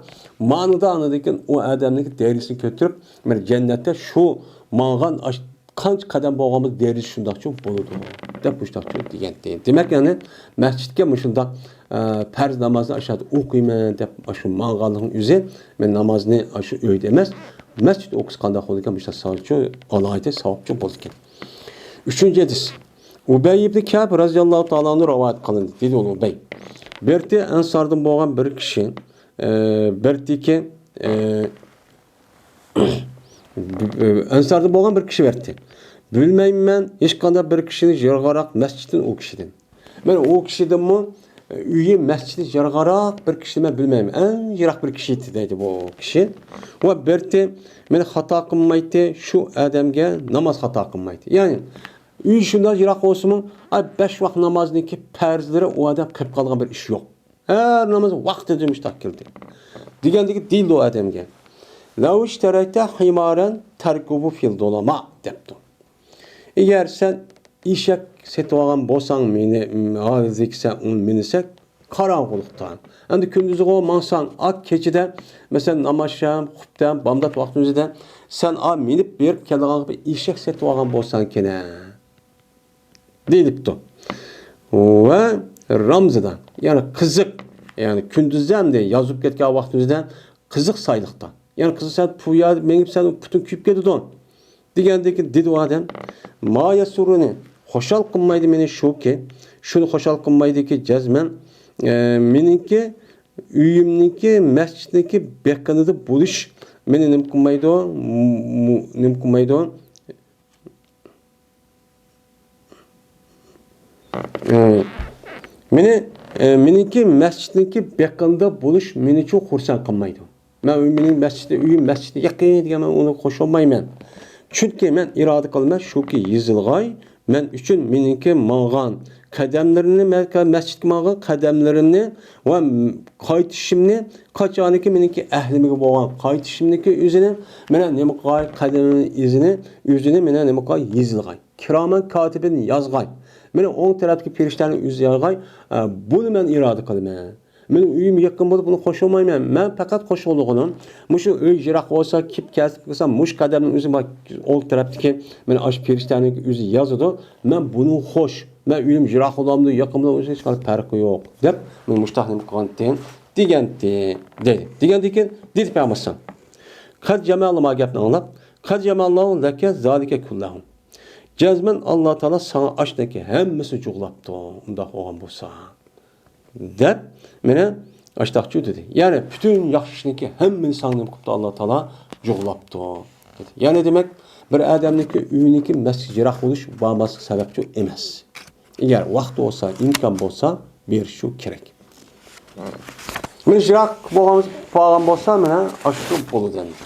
مانىدا ئاندىن كېيىن ئۇ ئادەمنىڭكى دەرىجىسىنى كۆتۈرۈپ، بىر جەننەتتە شۇ ماڭغان ئاش-، قانچە قەدەم بولغانمىز دېرىجىسى شۇنداقچۇ بولىدۇ، دەپ مۇشۇنداقچۇ دېگەنتى. دېمەك، يەنى مەسچىتكە مۇشۇنداق، ئە، پەرز نامازنى ئاشۇ يەردە ئوقۇيمەن دەپ ئاشۇ ماڭغانلىقنىڭ ئۆزى، مەن نامازنى ئاشۇ ئۆيدە ئەمەس، مەسچىتتە ئوقۇسا قانداق بولىدىكەن، مۇشۇنداق ساۋابچۇ، ئالاھىدە ساۋابچۇ بولىدىكەن. ئۈچىنچى ھەدىس. ئۇبەي ئىبنى كەئب رەزىياللاھۇ تائالا ئەنھۇ رىۋايەت قىلىندى. دېدى ئۇ ئۇبەي. بىرتى ئەنساردىن بولغان بىر كىشى، ئە، بىرتىكى، ئە، ئەنساردىن بولغان بىر كىشى بەردى. بىلمەيمەن ھېچقانداق بىر كىشىنى يىراقراق مەسچىتتىن ئۇ كىشىدىن. مەن ئۇ كىشىدىنمۇ ئۆيى مەسچىتى يىراقراق بىر كىشىنى مەن بىلمەيمەن. ئەڭ يىراق بىر كىشى ئىدى دەيدۇ بۇ كىشى. ۋە بىرتى مېنى خاتا قىلمايتتى، شۇ ئادەمگە ناماز خاتا قىلمايتتى. يەنى ئۆيى شۇنداق يىراق بولسىمۇ، ئاي، بەش ۋاق نامازنىڭكى پەرزلىرى ئۇ ئادەم قىلىپ قالغان بىر ئىش يوق. ھەر ناماز ۋاقتىدا مۇشتاق كېلىدۇ. دېگەندىكى دېيىلدى ئۇ ئادەمگە. لەۋ ئىشتەرەيتە ھىمارەن تەركۇبۇ فىل دولاماء دەپتۇ. ئەگەر سەن ئېشەك سېتىۋالغان بولساڭ، مېنى، م، ھازىركى سەن ئۇنى مىنىسەك، قاراڭغۇلۇقتا. ئەمدى كۈندۈزىغۇ ماڭساڭ، ئا، كېچىدە، مەسىلەن، نامازشام، خۇپتەم، بامدات ۋاقتىمىزدا سەن، ئا، مىنىپ بېرىپ كېلىدىغان بىر ئېشەك سېتىۋالغان بولساڭ كېنە. دېيىلىپتۇ. ۋە رامزىدا، يەنى قىزىق، يەنى كۈندۈزدە ئەمدى يازۇپ كەتكەن ۋاقتىمىزدا قىزىق سايلىقتا. يەنى قىزىق سەن پۇيا مېڭىپ سەن پۇتۇڭ كۆيۈپ كېتىدۇ. دېگەندىكىن دېدى ئۇ ئادەم، ما يەسۇرۇنى، خۇشال قىلمايدۇ مېنى شۇكى، شۇنى خۇشال قىلمايدۇكى جەزمەن، ئە، مېنىڭكى ئۆيۈمنىڭكى، مەسچىتنىڭكى بېقىنىدا بولۇش مېنى نېمە قىلمايدۇ، مۇ-، نېمە قىلمايدۇ، ئە، مېنى، ئە، مېنىڭكى مەسچىتنىڭكى بېقىنىدا بولۇش مېنىچۇ خۇرسەن قىلمايدۇ. مەن ئۆي-، مېنىڭ مەسچىتى، ئۆيۈم مەسچىتى يېقىن دېگەن مەن ئۇنى قوشۇلمايمەن. چۈنكى مەن ئىرادە قىلىمەن، شۇكى يېزىلغاي، مەن ئۈچۈن مېنىڭكى ماڭغان قەدەملىرىمنى، مەن مەسچىتكە ماڭغان قەدەملىرىمنى ۋە قايتىشىمنى، قاچانكى مېنىڭكى ئەھلىمگە بولغان قايتىشىمنىكى ئۆزىنى، مېنە نېمە قىلاي، قەدىمىمنى ئىزىنى، ئۆزىنى مېنە نېمە قىلاي، يېزىلغاي. كىرامەن كاتىبىن يازغاي. مېنى ئوڭ تەرەپتىكى پېرىشتەنىڭ ئۆزى يازغاي. ئە، بۇنى مەن ئىرادە قىلىمەن. مېنىڭ ئۆيۈم يېقىن بولۇپ، بۇنى قوشۇلمايمەن. مەن پەقەت قوشۇلىدىغىنىم، مۇشۇ ئۆي يىراق بولسا، كېلىپ كەلسە، مۇشۇ قەدەمنىڭ ئۆزى بار، ئوڭ تەرەپتىكى، مېنى ئاشۇ پېرىشتەنىڭ ئۆزى يازىدۇ. مەن بۇنىڭ خوش. مەن ئۆيۈم يىراق بولامدۇ، يېقىن بولامدۇ، ھېچقانداق پەرقى يوق، دەپ، مېنى مۇشتاق نېمە قىلغانتى، دېگەنتى، دېدى. دېگەندىكىن، دېدى پەيغەمبەر ئەلەيھىسسالام. قەد جەمەللا، ما گەپنى ئاڭلاپ، قەد جەمەللا لەكە زالىكە كۇللەھۇ. جەزمەن ئاللا تائالا ساڭا ئاشۇنىڭكى ھەممىسىنى جۇغلاپتۇ، ئۇنداق بولغان بولسا، دەپ، مېنى ئاشتاقچۇ دېدى. يەنى پۈتۈن ياخشى ئىشنىڭكى ھەممىنى ساڭا نېمە قىپتۇ، ئاللا تائالا جۇغلاپتۇ، دېدى. يەنى دېمەك، بىر ئادەمنىڭكى ئۆيىنىڭكى مەسچىتكە يىراق بولۇش بارماسلىق سەۋەبچۇ ئەمەس. ئەگەر ۋاقتى بولسا، ئىمكان بولسا، بېرىشچۇ كېرەك. مېنى يىراق بولغان، بارغان بولسا، مانا ئاشۇ بولىدۇ ئەمدى.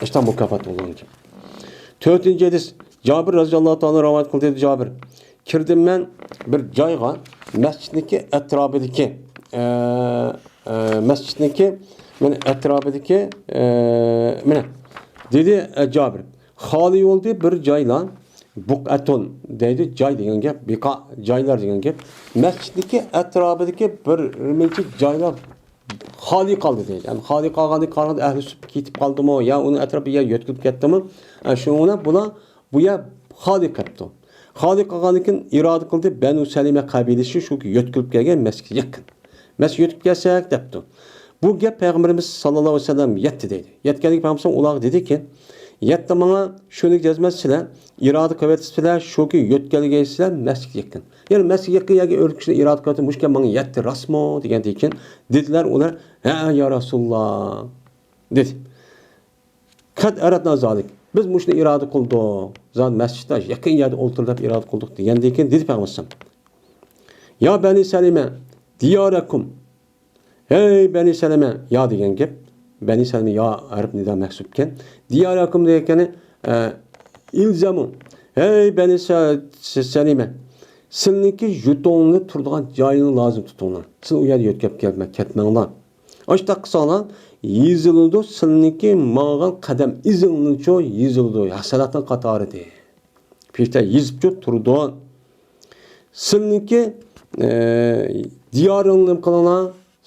ئاشتا مۇكاپات بولىدۇ. تۆتىنچى ھەدىس، جابىر رەزىياللاھۇ تائالا رىۋايەت قىلدى، جابىر. كىردىم مەن بىر جايغا، مەسچىتنىڭكى ئەتراپىدىكى، ئە، ئە، مەسچىتنىڭكى، مانا ئەتراپىدىكى، ئە، مانا، دېدى، ئە، جابىر. خالىي بولدى بىر جايلار، بۇقئەتۇن دەيدۇ، جاي دېگەن گەپ، بىقا، جايلار دېگەن گەپ. مەسچىتنىڭكى ئەتراپىدىكى بىر مۇنچە جايلار خالىي قالدى دەيدۇ. يەنى خالىي قالغاندىن قارىغاندا ئەھلى سۈپۈت كېتىپ قالدىمۇ يا ئۇنىڭ ئەتراپى يا يۆتكىلىپ كەتتىمۇ؟ ئە، شۇنىڭ بىلەن بۇلار بۇ يەر خالىي قېپتۇ. خالىي قالغاندىن كېيىن ئىرادە قىلدى، بەنۇ سەلىمە قەبىلىسى شۇ يۆتكىلىپ كەلگەن مەسچىتكە يېقىن. مەسچىتكە يۆتكىلىپ كەلسەك دەپتۇ. بۇ گەپ پەيغەمبىرىمىز ساللاللاھۇ ئەلەيھى ۋەسەللەم يەتتى دەيدۇ. يەتكەندىن كېيىن پەيغەمبىر ئۇلارغا دېدىكى، يەتتى ماڭا، شۇنى جەزمەن سىلەر ئىرادە قىلىۋېتىپسىلەر، شۇكى يۆتكەلگەيسىلەر مەسچىتكە يېقىن. يەنى مەسچىتكە يېقىن يەرگە ئۆركۈشنى ئىرادە قىلىۋېتىپ، مۇشۇ گەپ ماڭا يەتتى راستمۇ دېگەندىن كېيىن دېدىلەر ئۇلار، ھە يا رەسۇلاللا دېدى. قەد ئەرەدنا زالىك. بىز مۇشۇنى ئىرادە قىلدۇق. زادى مەسچىتتە يېقىن يەردە ئولتۇر دەپ ئىرادە قىلدۇق دېگەندىن كېيىن دېدى پەيغەمبەر ئەلەيھىسسالام، يا بەنى سەلىمە، دىيارەكۇم، ھەي بەنى سەلىمە، يا دېگەن گەپ. بەنى سەلىمە يا ھەرپ نىدا مەھسۇپكەن. دىيارەكۇم دېگەن، ئە، ئىلزەمۇ، ھەي بەنى سە-، سە-، سەلىمە، سىلىنىڭكى يۇرتۇڭنى، تۇرىدىغان جايىڭنى لازىم تۇتۇڭلار. سىلەر ئۇ يەردە يۆتكەپ كەتمە-، كەتمەڭلار. ئاشۇنداق قىلساڭلار، يېزىلىدۇ سىلىنىڭكى ماڭغان قەدەم ئىزىڭلارچۇ يېزىلىدۇ، ھەسەناتنىڭ قاتارىدا. پېرىشتە يېزىپچۇ تۇرىدۇ. سىلىنىڭكى، ئە، دىيارىڭنى نېمە قىلىڭلار،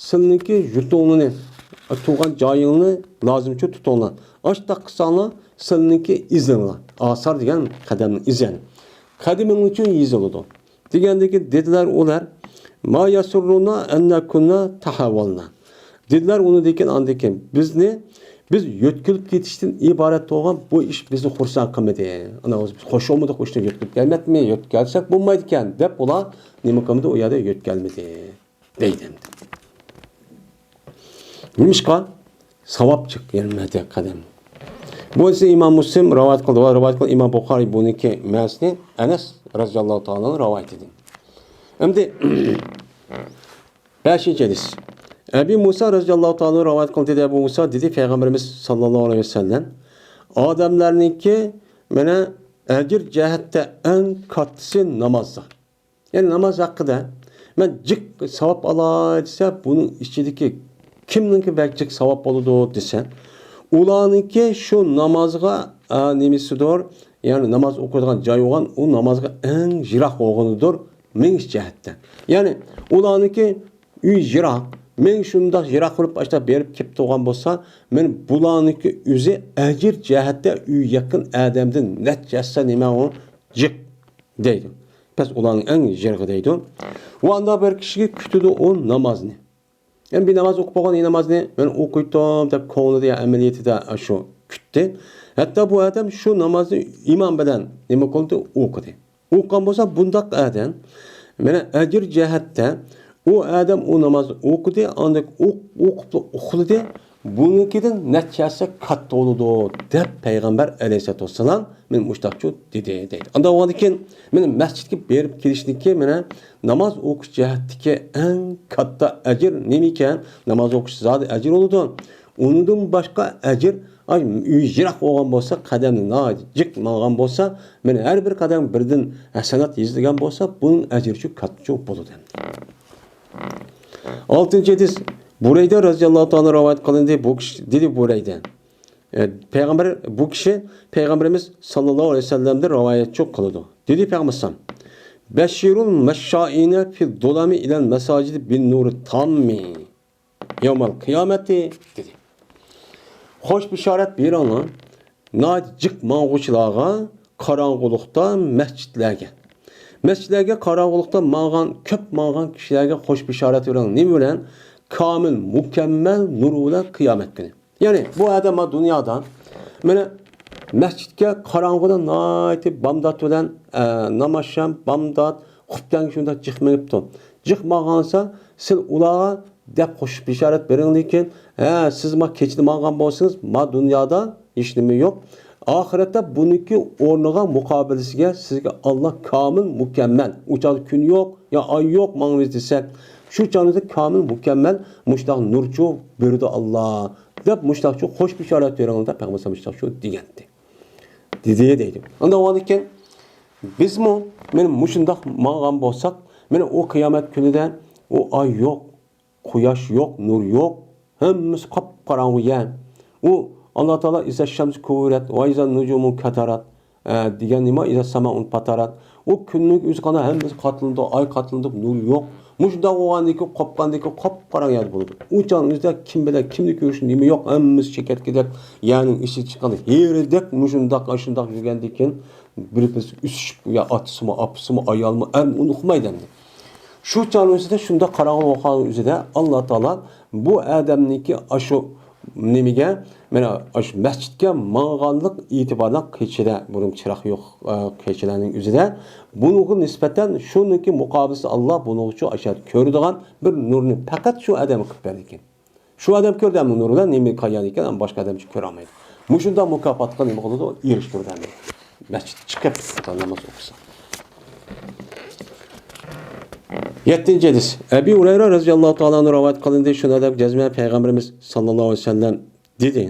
سىلىنىڭكى يۇرتۇڭلىنى، تۇغان جايىڭنى لازىمچۇ تۇتۇڭلار. ئاشۇنداق قىلساڭلار، سىلىنىڭكى ئىزىڭلار، ئاسار دېگەن قەدەمنىڭ ئىزى يەنى. قەدىمىڭلارچۇ يېزىلىدۇ. دېگەندىكىن دېدىلەر ئۇلار، ما يەسۇررۇنا ئەننە كۇننا تەھەۋۋەلنا. دېدىلەر ئۇنىڭدىن كېيىن، ئاندىن كېيىن، بىزنى، بىز يۆتكىلىپ كېتىشتىن ئىبارەت بولغان بۇ ئىش بىزنى خۇرسەن قىلمىدى. ئانا، بىز خوش بولمىدۇق، ئۇ ئىشنى يۆتكىلىپ كەلمەپمۇ، يۆتكەلسەك بولمايدىكەن، دەپ ئۇلار نېمە قىلمىدى، ئۇ يەردە يۆتكەلمىدى. دەيدۇ ئەمدى. نېمىشقا؟ ساۋابچىق، يەنى مەدھىيە قەدەم. بۇ ھەدىسنى ئىمام مۇسلىم رىۋايەت قىلدى ۋە رىۋايەت قىلغان ئىمام بۇخارىي بۇنىڭكى مەنىسىنى ئەنەس رەزىياللاھۇ تائالا ئەنھۇ رىۋايەت ئېتىدۇ. ئەمدى بەشىنچى ھەدىس. ئەبى مۇسا رەزىياللاھۇ تائالا ئەنھۇ رىۋايەت قىلدى، دېدى، ئەبۇ مۇسا دېدى، پەيغەمبىرىمىز ساللاللاھۇ ئەلەيھى ۋەسەللەم، ئادەملەرنىڭكى مانا ئەجىر جەھەتتە ئەڭ كاتتىسى نامازدا. يەنى ناماز ھەققىدە مەن جىق ساۋاب ئالاي دېسە، بۇنىڭ ئىچىدىكى كىمنىڭكى بەك جىق ساۋاب بولىدۇ دېسە، ئۇلارنىڭكى شۇ نامازغا، ئا، نېمىسىدۇر، يەنى ناماز ئوقۇيدىغان جاي بولغان، ئۇ نامازغا ئەڭ يىراق بولغىنىدۇر مېڭىش جەھەتتە. يەنى ئۇلارنىڭكى ئۆي يىراق، مەن شۇنداق يىراق بولۇپ ئاشتا بېرىپ كېلىپ تۇرغان بولسا، مەن بۇلارنىڭكى ئۆزى ئەجىر جەھەتتە ئۆيگە يېقىن ئادەمدىن نەچچە ھەسسە نېمە ئۇ جىق دەيدۇ. بەس ئۇلارنىڭ ئەڭ يىرىقى دەيدۇ. ۋە ئاندا بىر كىشىگە كۈتىدۇ ئۇ نامازنى. يەنى بىر ناماز ئوقۇپ بولغان نامازنى مەن ئوقۇيتتۇم دەپ كۆڭلىدە يا ئەمەلىيىتىدە شۇ كۈتتى. ھەتتا بۇ ئادەم شۇ نامازنى ئىمام بىلەن نېمە قىلدى؟ ئوقۇدى. ئوقۇغان بولسا بۇنداق ئادەم، مانا ئەجىر جەھەتتە ئۇ ئادەم ئۇ نامازنى ئوقۇدى، ئاندىن ئوق-، ئوقۇپلا ئۇخلىدى. بۇنىڭكىدىن نەچچە ھەسسە كاتتا بولىدۇ دەپ پەيغەمبەر ئەلەيھىسسالاتۇ ۋەسسالام مېنى مۇشۇنداقچۇ دېدى دەيدۇ. ئاندىن بولغاندىن كېيىن مېنى مەسچىتكە بېرىپ كېلىشنىكى مانا ناماز ئوقۇش جەھەتتىكى ئەڭ كاتتا ئەجىر نېمە ئىكەن؟ ناماز ئوقۇش زادى ئەجىر بولىدۇ. ئۇنىڭدىن باشقا ئەجىر، ئاي، ئۆي يىراق بولغان بولسا، قەدەمنى ناھايىتى جىق ماڭغان بولسا، مانا ھەر بىر قەدەم بىردىن ھەسەنات يېزىلگەن بولسا، بۇنىڭ ئەجرىچۇ كاتتىچۇ بولىدۇ. ئالتىنچى ھەدىس، بۇرەيدە رەزىياللاھۇ تائالا رىۋايەت قىلىندى. بۇ كىشى دېدى، بۇرەيدە، ئە، پەيغەمبەر، بۇ كىشى پەيغەمبىرىمىز ساللاللاھۇ ئەلەيھى ۋەسەللەمدىن رىۋايەتچۇ قىلىدۇ. دېدى پەيغەمبەر ساللاللاھۇ ئەلەيھى ۋەسەللەم، بەششىرۇل مەششائىنە فىل زۇلامى ئىلەل مەساجىدى بىن نۇرى تاممى يەۋمەل قىيامەتى، دېدى. خوش بېشارەت بېرىڭلار ناھايىتى جىق ماڭغۇچىلارغا، قاراڭغۇلۇقتا مەسچىتلەرگە. مەسچىتلەرگە قاراڭغۇلۇقتا ماڭغان، كۆپ ماڭغان كىشىلەرگە خوش بېشارەت بېرىڭ. نېمە بىلەن؟ كامىل، مۇكەممەل نۇر بىلەن قىيامەت كۈنى. يەنى بۇ ئادەم ما دۇنيادا مانا مەسچىتكە قاراڭغۇدا ناھايىتى بامدات بىلەن، ئە، نامازشام بامدات، خۇپتەنگە شۇنداق جىق مېڭىپتۇ. جىق ماڭغانسا، سىل ئۇلارغا دەپ خوش بېشارەت بېرىڭ، لېكىن، ھە، سىز ما كېچىدە ماڭغان بولسىڭىز، ما دۇنيادا ھېچنېمە يوق. ئاخىرەتتە بۇنىڭكى ئورنىغا، مۇقابىلىسىگە سىزگە ئاللا كامىل، مۇكەممەل، ئۇ چاغدا كۈن يوق، يا ئاي يوق، ماڭىمىز دېسەك، شۇ چاغدا كامىل، مۇكەممەل مۇشۇنداق نۇرچۇ بېرىدۇ ئاللا، دەپ مۇشۇنداقچۇ خوش بېشارەت بېرىڭ دەپ پەيغەمبەر مۇشۇنداقچۇ دېگەنتى. دېدى دەيدۇ. ئاندىن ئۇنىڭدىن كېيىن بىزمۇ مانا مۇشۇنداق ماڭغان بولساق، مانا ئۇ قىيامەت كۈنىدە ئۇ ئاي يوق، قۇياش يوق، نۇر يوق، ھەممىسى قاپقاراڭغۇ يەر. ئۇ ئاللا تائالا ئىزا شەمسۇ كۇۋۋىرەت ۋە ئىزا نۇجۇمۇ كەتەرەت، ئە، دېگەن نېمە؟ ئىزا سامائۇن پاتارەت. ئۇ كۈننىڭ ئۆزى قانداق ھەممىسى قاتلىنىدۇ، ئاي قاتلىنىدۇ، نۇر يوق. مۇشۇنداق بولغاندىن كېيىن قاپقاندىن كېيىن قاپقاراڭ يەردە بولىدۇ. ئۇ چاغنىڭ ئۆزىدە كىم بىلەن كىمنى كۆرۈش نېمە يوق، ھەممىسى چېكەتكىدەك، يەرنىڭ ئىچى چىققان ھېرىدەك مۇشۇنداق، ئاشۇنداق يۈرگەندىن كېيىن بىر بىرسى ئۈسۈشۈپ، يا ئاتىسىمۇ، ئاپىسىمۇ، ئايالىمۇ، ئەرمۇ ئۇنى ئۇقمايدۇ ئەمدى. شۇ چاغنىڭ ئۆزىدە شۇنداق قاراڭغۇ بولغان ئۆزىدە ئاللا تائالا بۇ ئادەمنىڭكى ئاشۇ نېمىگە، مانا ئاشۇ مەسچىتكە ماڭغانلىق ئېتىبارلىق كېچىدە، بۇرۇن چىراغ يوق، ئە، كېچىلەرنىڭ ئۆزىدە بۇنىڭغا نىسبەتەن شۇنىڭكى مۇقابىلىسى ئاللا بۇنىڭغىچۇ ئاشۇ كۆرىدىغان بىر نۇرنى پەقەت شۇ ئادەمگە قىلىپ بەردىكەن. شۇ ئادەم كۆردى ئەمما نۇر بىلەن نېمە قايان ئىكەن، ئەمما باشقا ئادەمچە كۆرەلمەيدۇ. مۇشۇنداق مۇكاپاتقا نېمە قىلىدۇ؟ ئېرىشتۈرىدۇ. مەسچىتكە چىقىپ ناماز ئوقۇسا. يەتتىنچى ھەدىس. ئەبى ھۇرەيرە رەزىياللاھۇ تائالا ئەنھۇ رىۋايەت قىلىندى، شۇنىڭدەك جەزمەن پەيغەمبىرىمىز ساللاللاھۇ ئەلەيھى ۋەسەللەم دېدى: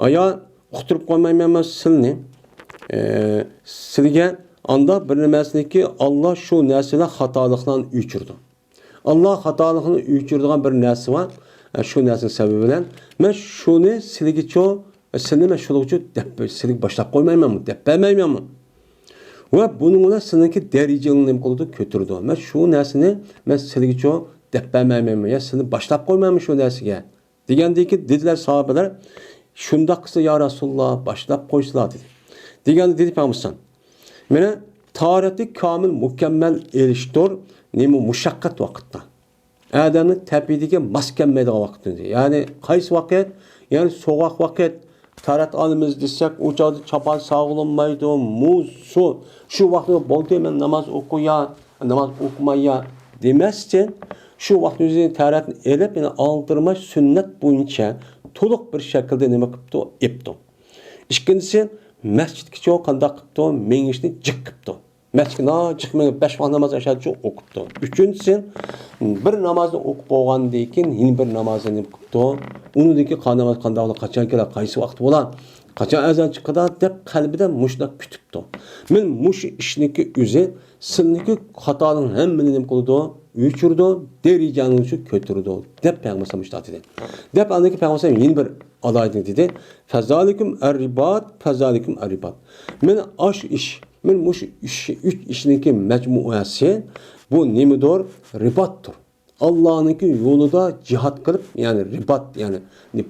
ئايا، ئۇقتۇرۇپ قويمايمەنمۇ سىلنى، ئە، سىلىگە ئاندا بىر نېمەسىنىكى، ئاللا شۇ نەرسىلەر خاتالىقلارنى ئۆچۈرىدۇ. ئاللا خاتالىقنى ئۆچۈرىدىغان بىر نەرسە بار. ئە، شۇ نەرسىنىڭ سەۋەبى بىلەن مەن شۇنى سىلىگىچۇ، سىلنى مەن شۇلىغىچۇ دەپ، سىلىگە باشلاپ قويمايمەنمۇ، دەپ بەرمەيمەنمۇ؟ ۋە بۇنىڭ بىلەن سىلىنىڭكى دەرىجىڭنى نېمە قىلىدۇ؟ كۆتۈرىدۇ. مەن شۇ نەرسىنى مەن سىلىگىچۇ دەپ بەرمەيمەنمۇ؟ يا سىلنى باشلاپ قويمايمەن شۇ نەرسىگە؟ دېگەندىكىن دېدىلەر ساھابىلەر، شۇنداق قىلسا يا رەسۇلاللا، باشلاپ قويسىلا، دېدى. دېگەندە دېدى پەيغەمبەر، مانا تاھارەتنى كامىل، مۇكەممەل ئېلىشتۇر، نېمە مۇشەققەت ۋاقىتتا. ئادەمنىڭ تەبىئىتىگە ماس كەلمەيدىغان ۋاقىت ئۆزى. يەنى قايسى ۋاقىت؟ يەنى سوغۇق ۋاقىت، تەھارەت ئالىمىز دېسەك، ئۇ چاغدا چاپان ساغلىنمايدۇ، مۇز، سۇ. شۇ ۋاقىتتا بولدى، مەن ناماز ئوقۇيا، ناماز ئوقۇمايا دېمەستىن، شۇ ۋاقىت ئۆزىنى تەھارەتنى ئېلىپ، يەنى ئالدىرىماي سۈننەت بويىچە تولۇق بىر شەكىلدە نېمە قىپتۇ؟ ئېپتۇ. ئىككىنچىسى، مەسچىتكىچە قانداق قىپتۇ؟ مېڭىشنى جىق قىپتۇ. مەسچىتكە ناھايىتى جىق مېڭىپ، بەش ۋاق ناماز ئاشادىچە ئوقۇپتۇ. ئۈچىنچىسى، بىر نامازنى ئوقۇپ بولغاندىن كېيىن، يەنە بىر نامازنى نېمە قىپتۇ؟ ئۇنىڭدىن كېيىن قانداق ناماز، قانداق، قاچان كېلەر، قايسى ۋاقىت بولا، قاچان ئەزان چىقىدا دەپ قەلبىدە مۇشۇنداق كۈتۈپتۇ. مەن مۇشۇ ئىشنىڭكى ئۆزى سىلنىڭكى خاتالىقنىڭ ھەممىنى نېمە قىلىدۇ؟ ئۆچۈرىدۇ، دەرىجەڭنى كۆتۈرىدۇ، دەپ پەيغەمبەر ئەلەيھىسسالام مۇشۇنداق دېدى. دەپ ئاندىن كېيىن پەيغەمبەر ئەلەيھىسسالام يەنە بىر ئالاھىدىلىك دېدى. فَذَلِكُمْ الرِّبَاطُ، فَذَلِكُمْ الرِّبَاطُ. مانا ئاشۇ ئىش، مانا مۇشۇ ئىش، ئۈچ ئىشنىڭكى مەجمۇئەسى، بۇ نېمىدۇر؟ رىباتتۇر. ئاللانىڭكى يولىدا جىھاد قىلىپ، يەنى رىبات، يەنى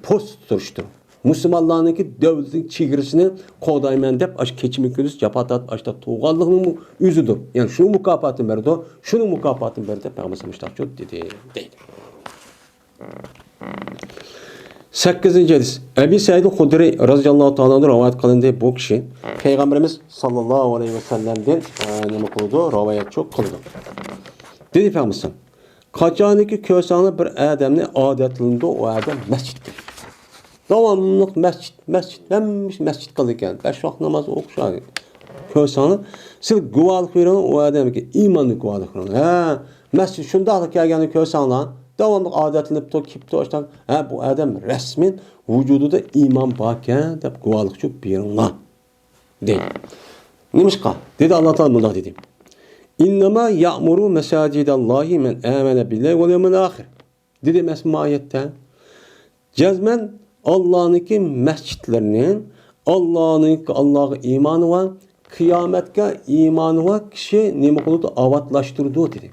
پوست تۇرۇشتۇر. مۇسۇلمانلارنىڭكى دۆلىتىنىڭ چېگرىسىنى قوغدايمەن دەپ، ئاشۇ كېچىمۇ كۈندۈز جاپا تارتىپ، ئاشۇنداق تۇرغانلىقنىڭمۇ ئۆزىدۇر. يەنى شۇ مۇكاپاتىنى بېرىدۇ، شۇنىڭ مۇكاپاتىنى بېرىدۇ دەپ پەيغەمبەر مۇشۇنداق دېدى، دەيدۇ. سەككىزىنچى ھەدىس. ئەبى سەئىد خۇدرى رەزىياللاھۇ تائالا ئەنھۇ رىۋايەت قىلىندى. بۇ كىشى پەيغەمبىرىمىز ساللاللاھۇ ئەلەيھى ۋەسەللەمدىن، ئە، نېمە قىلىدۇ؟ رىۋايەتچى قىلىدۇ. دېدى پەيغەمبەر، قاچانكى كۆرسەڭلار بىر ئادەمنى، ئادەتلىنىدۇ ئۇ ئادەم مەسچىتكە. داۋاملىق مەسچىت، مەسچىت، ھەممىسى مەسچىت قىلىدىكەن. بەش ۋاق ناماز ئوقۇش كۆرسەڭلار، سىز گۇۋاھلىق بېرىڭ ئۇ ئادەمگە، ئىماننى گۇۋاھلىق بېرىڭ. ھە، مەسچىت شۇنداقلا كەلگەننى كۆرسەڭلار، داۋاملىق ئادەتلىنىپتۇ، كېپتۇ، ئاشتان، ھە، بۇ ئادەم رەسمىي ۋۇجۇدىدا ئىمان باركەن دەپ گۇۋاھلىقچۇ بېرىڭلار، دەيدۇ. نېمىشقا؟ دېدى، ئاللا تائالا مۇنداق دېدى: «إنما يعمر مساجد الله من آمن بالله واليوم الآخر.» دېدى ئەمەسمۇ ئايەتتە؟ جەزمەن ئاللانىڭكى مەسچىتلىرىنى، ئاللانىڭكى، ئاللاغا ئىمانى بار، قىيامەتكە ئىمانى بار كىشى نېمە قىلىدۇ؟ ئاۋاتلاشتۇرىدۇ، دېدى.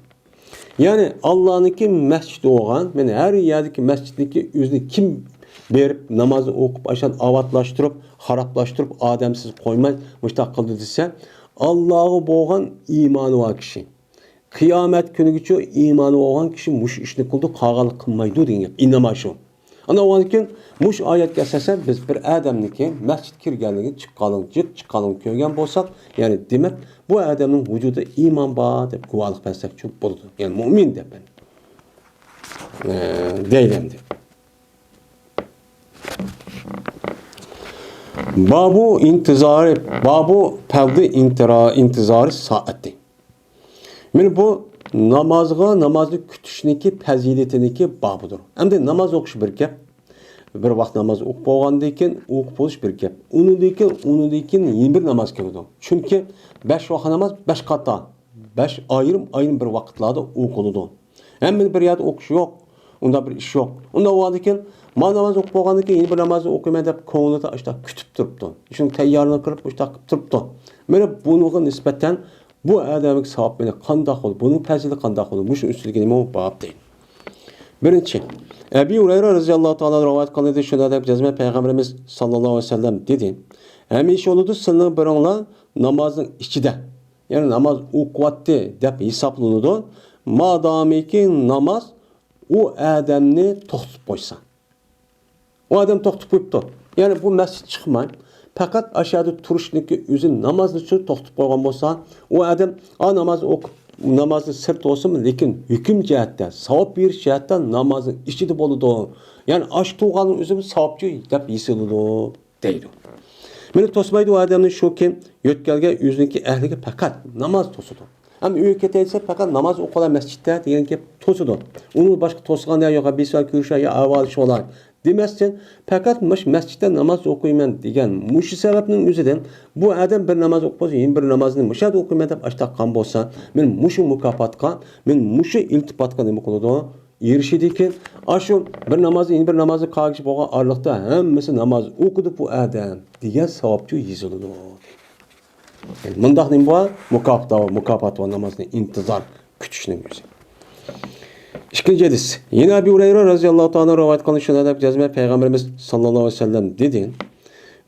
يەنى ئاللانىڭكى مەسچىتى بولغان، مانا ھەر يەردىكى مەسچىتنىڭكى ئۆزىنى كىم بېرىپ نامازنى ئوقۇپ، ئاشۇنداق ئاۋاتلاشتۇرۇپ، خارابلاشتۇرۇپ، ئادەمسىز قويماي مۇشۇنداق قىلدى دېسە، ئاللاغا بولغان ئىمانى بار كىشى، قىيامەت كۈنىگىچۇ ئىمانى بولغان كىشى مۇشۇ ئىشنى قىلىدۇ، قالغانلار قىلمايدۇ دېگەن گەپ. ئىنناما شۇ. ئانا ئۇنىڭدىن كېيىن مۇشۇ ئايەتكە ئاساسەن بىز بىر ئادەمنىڭكى مەسچىتكە كىرگەنلىكىنى، چىققانلىقىنى، جىق چىققانلىقىنى كۆرگەن بولساق، يەنى دېمەك بۇ ئادەمنىڭ ۋۇجۇدىدا ئىمان بار دەپ گۇۋاھلىق بەرسەكچۇ بولىدۇ. يەنى مۇئمىن دەپ، ئە، دەيلى ئەمدى. بابۇ ئىنتىزارى، بابۇ پەزلى ئىنتىرا-، ئىنتىزارى سائەتى. مانا بۇ نامازغا، نامازنى كۈتۈشنىڭكى پەزىلىتىنىڭكى بابىدۇر. ئەمدى ناماز ئوقۇش بىر گەپ، بىر ۋاقىت ناماز ئوقۇپ بولغاندىن كېيىن ئوقۇپ بولۇش بىر گەپ. ئۇنىڭدىن كېيىن، ئۇنىڭدىن كېيىن يەنە بىر ناماز كېلىدۇ. چۈنكى بەش ۋاقىت ناماز بەش قاتار، بەش ئايرىم-ئايرىم بىر ۋاقىتلاردا ئوقۇلىدۇ. ھەممىنى بىر يەردە ئوقۇش يوق. ئۇنداق بىر ئىش يوق. ئۇنداق بولغاندىن كېيىن، مانا ناماز ئوقۇپ بولغاندىن كېيىن يەنە بىر نامازنى ئوقۇيمەن دەپ كۆڭلىدە ئاشۇنداق كۈتۈپ تۇرۇپتۇ. شۇنىڭ تەييارلىقىنى قىلىپ ئاشۇنداق قىلىپ تۇرۇپتۇ. مانا بۇنىڭغا نىسبەتەن بۇ ئادەمگە ساۋاب مېنى قانداق بولدى؟ بۇنىڭ پەزىلىتى قانداق بولدى؟ مۇشۇ ئۈستىدىكى نېمە باب دەيدۇ. بىرىنچى، ئەبى ھۇرەيرە رەزىياللاھۇ تائالا رىۋايەت قىلىندى، شۇنداق دەپ جەزمەن پەيغەمبىرىمىز ساللاللاھۇ ئەلەيھى ۋەسەللەم دېدى، ھەمىشە بولىدۇ سىلىنىڭ بىرىڭلار نامازنىڭ ئىچىدە، يەنى ناماز ئوقۇۋاتتى دەپ ھېسابلىنىدۇ. مادامىكى ناماز ئۇ ئادەمنى توختىتىپ قويسا. ئۇ ئادەم توختىتىپ قويۇپتۇ. يەنى بۇ مەسچىت چىقماي، پەقەت ئاشۇ يەردە تۇرۇشنىڭكى ئۆزى نامازنى توختىتىپ قويغان بولسا، ئۇ ئادەم، ئا، نامازنى ئوقۇپ، نامازنى سىرت بولسىمۇ، لېكىن ھۆكۈم جەھەتتە، ساۋاب بېرىش جەھەتتە نامازنىڭ ئىچىدە بولىدۇ. يەنى ئاشۇ تۇرغاننىڭ ئۆزىمۇ ساۋابچى دەپ ھېسابلىنىدۇ. دەيدۇ. مېنى توسمايدۇ ئۇ ئادەمنى شۇكى، يۆتكەلگەن ئۆزىنىڭكى ئەھلىگە پەقەت ناماز توسىدۇ. ھەم ئۆيگە كېتەي دېسە، پەقەت ناماز ئوقۇلا مەسچىتتە دېگەن گەپ توسىدۇ. ئۇنىڭ باشقا توسىدىغان يەر يوق، بىسا كۆرۈشە يا ئەھۋال شۇلار دېمەستىن، پەقەت مۇشۇ مەسچىتتە ناماز ئوقۇيمەن دېگەن مۇشۇ سەۋەبنىڭ ئۆزىدىن بۇ ئادەم بىر ناماز ئوقۇپ بولسا، يەنە بىر نامازنى مۇشۇ يەردە ئوقۇيمەن دەپ ئاشتاق قىلغان بولسا، مەن مۇشۇ مۇكاپاتقا، مەن مۇشۇ ئىلتىپاتقا نېمە قىلىدۇ؟ ئېرىشىدىكەن. ئاشۇ بىر نامازدىن يەنە بىر نامازغا قالغىچە بولغان ئارىلىقتا ھەممىسى ناماز ئوقۇدى بۇ ئادەم دېگەن ساۋابچۇ يېزىلىدۇ. مۇنداق نېمە بار؟ مۇكاپات بار، مۇكاپات بار، نامازنى ئىنتىزار كۈتۈشنىڭ ئۆزى. ئىككىنچى ھەدىس. يەنە ئەبۇ ھۇرەيرە رەزىياللاھۇ تائالا رىۋايەت قىلغان شۇنداق دەپ جەزمەن پەيغەمبىرىمىز ساللاللاھۇ ئەلەيھى ۋەسەللەم دېدى: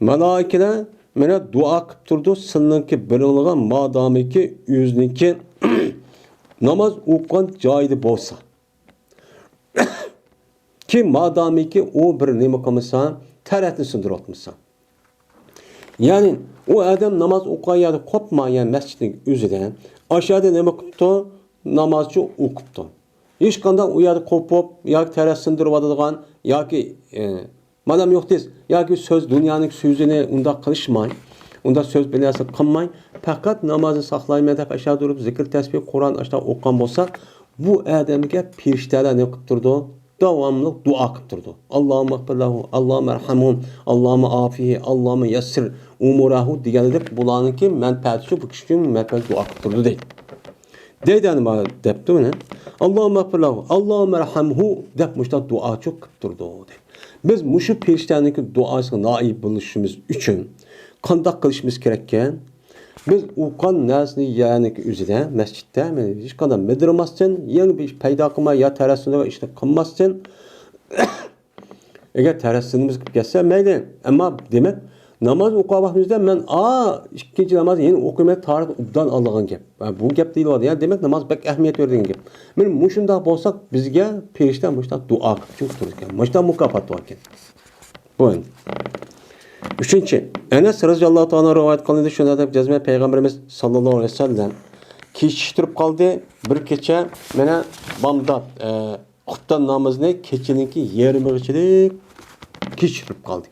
مالائىكىلەر مانا دۇئا قىلىپ تۇرىدۇ، سىلىنىڭكى بىرىڭلىغا مادامىكى ئۆزىنىڭكى ناماز ئوقۇغان جايىدا بولسا. كى مادامىكى ئۇ بىر نېمە قىلمىسا، تەرەتنى سىندۇرۇۋاتمىسا. يەنى ئۇ ئادەم ناماز ئوقۇغان يەردە قوپما، يەنى مەسچىتنىڭ ئۆزىدە. ئاشۇ يەردە نېمە قىپتۇ؟ نامازچۇ ئوقۇپتۇ. ھېچقانداق ئۇ يەردە قوپۇپ ياكى تەرەت سىندۇرۇۋاتىدىغان ياكى، ئە، مادام يوق دېسە، ياكى سۆز، دۇنيانىڭ سۆزىنى ئۇنداق قىلىشماي، ئۇنداق سۆز بىر نەرسە قىلماي، پەقەت نامازنى ساقلايمەن دەپ ئاشۇ يەردە تۇرۇپ زىكىر، تەسبىھ، قۇرئان ئاشۇنداق ئوقۇغان بولسا، بۇ ئادەمگە پېرىشتەلەر نېمە قىلىپ تۇرىدۇ؟ داۋاملىق دۇئا قىلىپ تۇرىدۇ. ئاللاھۇممە مەغفىر لەھۇ، ئاللاھۇممە ئەرھەمھۇ، ئاللاھۇممە ئافىھى، ئاللاھۇممە يەسسىر ئۇمۇرەھۇ دېگەندەك بۇلارنىڭكى مەنپەئەتى ئۈچۈن، بۇ كىشى ئۈچۈن مەنپەئەت دۇئا قىلىپ تۇرىدۇ دەيدۇ. دەيدۇ ئەنە مانا دەپتۇ مانا. ئاللاھۇممە مەغفىر لەھۇ، ئاللاھۇممە ئەرھەمھۇ دەپ مۇشۇنداق دۇئاچۇ قىلىپ تۇرىدۇ دەيدۇ. بىز مۇشۇ پېرىشتەنىڭكى دۇئاسىغا نائىل بولۇشىمىز ئۈچۈن قانداق قىلىشىمىز كېرەككەن؟ بىز ئوقۇغان نەرسىنى يەرنىڭكى ئۆزىدە، مەسچىتتە، مانا ھېچقانداق مىدىرماستىن، يېڭى بىر ئىش پەيدا قىلماي يا تەرەتسىندۇرغان ئىشنى قىلماستىن، ئەگەر تەرەتسىندۇرمىسا قىلىپ كەتسە مەيلى، ئەمما دېمەك، ناماز ئوقۇغان ۋاقتىمىزدا مەن ئا ئىككىنچى نامازنى يەنە ئوقۇيمەن، تارىخ ئوبدان ئالىدىغان گەپ. ھە، بۇ گەپ دېيىلىۋاتىدۇ. يەنى دېمەك، ناماز بەك ئەھمىيەت بېرىدىغان گەپ. مانا مۇشۇنداق بولساق، بىزگە پېرىشتە مۇشۇنداق دۇئا قىلىپ تۇرىدىكەن. مۇشۇنداق مۇكاپات باركەن. بۇ ئەمدى. ئۈچىنچى، ئەنەس رەزىياللاھۇ تائالا رىۋايەت قىلىندى، شۇنداق دەپ جەزمەن پەيغەمبىرىمىز ساللاللاھۇ ئەلەيھى ۋەسەللەم كېچىكتۈرۈپ قالدى. بىر كېچە مانا بامدات، ئە، قۇپتان نامىزىنى كېچىنىڭكى يېرىمىغىچىلىك كېچىكتۈرۈپ قالدى.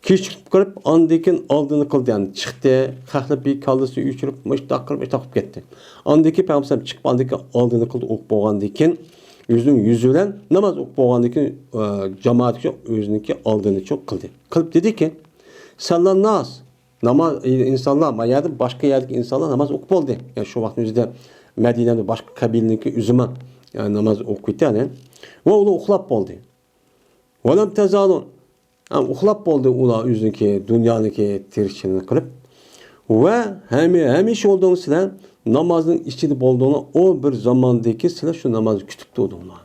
كېچىكتۈرۈپ قېلىپ، ئاندىن كېيىن ئالدىنى قىلدى، يەنى چىقتى، خەقلەر بىر كاللىسى ئۆچۈرۈپ، مۇشۇنداق قىلىپ، مۇشۇنداق قىلىپ كەتتى. ئاندىن كېيىن پەيغەمبەر چىقىپ، ئاندىن كېيىن ئالدىنى قىلدى، ئوقۇپ بولغاندىن كېيىن، ئۆزىنىڭ يۈزى بىلەن ناماز ئوقۇپ بولغاندىن كېيىن، ئە، جامائەتكە ئۆزىنىڭكى ئالدىنى چوق قىلدى. قىلىپ دېدىكى، سەللەنناس، ناماز، ئىنسانلار، ما يەردە باشقا يەردىكى ئىنسانلار ناماز ئوقۇپ بولدى. يەنى شۇ ۋاقىتنىڭ ئۆزىدە مەدىنەدە باشقا قەبىلىنىڭكى ئۆزىمۇ، ئە، ناماز ئوقۇيتتى، يەنى. ۋە ئۇلار ئۇخلاپ بولدى. ۋەلەم تەزالۇ. ھە، ئۇخلاپ بولدى ئۇلار ئۆزىنىڭكى دۇنيانىڭكى تىرىكچىلىكىنى قىلىپ. ۋە ھەمى-، ھەمىشە بولدۇڭلار سىلەر نامازنىڭ ئىچىدە بولدۇڭلار، ئۇ بىر زاماندىكى سىلەر شۇ نامازنى كۈتۈپ تۇردۇڭلار.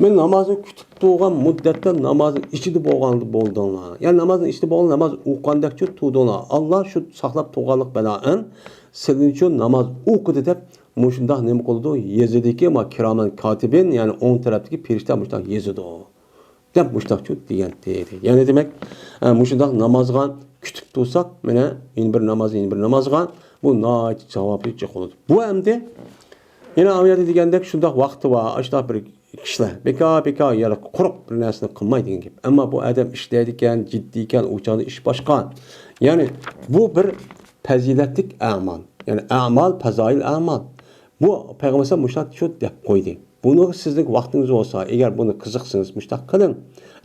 مەن نامازنى كۈتۈپ تۇرغان مۇددەتتە نامازنىڭ ئىچىدە بولغان بولدۇڭلار. يەنى نامازنىڭ ئىچىدە بولغان، ناماز ئوقۇغاندەكچۇ تۇردۇڭلار. ئاللا شۇ ساقلاپ تۇرغانلىق بىلەن سىلىنچۇ ناماز ئوقۇدى دەپ مۇشۇنداق نېمە قىلىدۇ؟ يېزىدىكى ما كىرامەن كاتىبىن، يەنى ئوڭ تەرەپتىكى پېرىشتە مۇشۇنداق يېزىدۇ. دەپ مۇشۇنداقچۇ دېگەنتى. يەنى دېمەك، ئە، مۇشۇنداق نامازغا كۈتۈپ تۇرساق، مانا يەنە بىر ناماز، يەنە بىر نامازغا بۇ ناھايىتى جاۋابى جىق بولىدۇ. بۇ ئەمدى يەنە ئۇ يەردە دېگەندەك شۇنداق ۋاقتى بار، ئاشۇنداق بىر كىشىلەر بىكار، بىكار يەرگە قۇرۇق بىر نەرسىنى قىلماي دېگەن گەپ. ئەمما بۇ ئادەم ئىشلەيدىكەن، جىددىيكەن، ئۇ چاغدا ئىش باشقا. يەنى بۇ بىر پەزىلەتلىك ئەمال. يەنى ئەمال، پەزايىل ئەمال. بۇ پەيغەمبەر مۇشۇنداق شۇ دەپ قويدى. بۇنىڭغا سىزنىڭ ۋاقتىڭىز بولسا، ئەگەر بۇنى قىزىقسىڭىز، مۇشۇنداق قىلىڭ.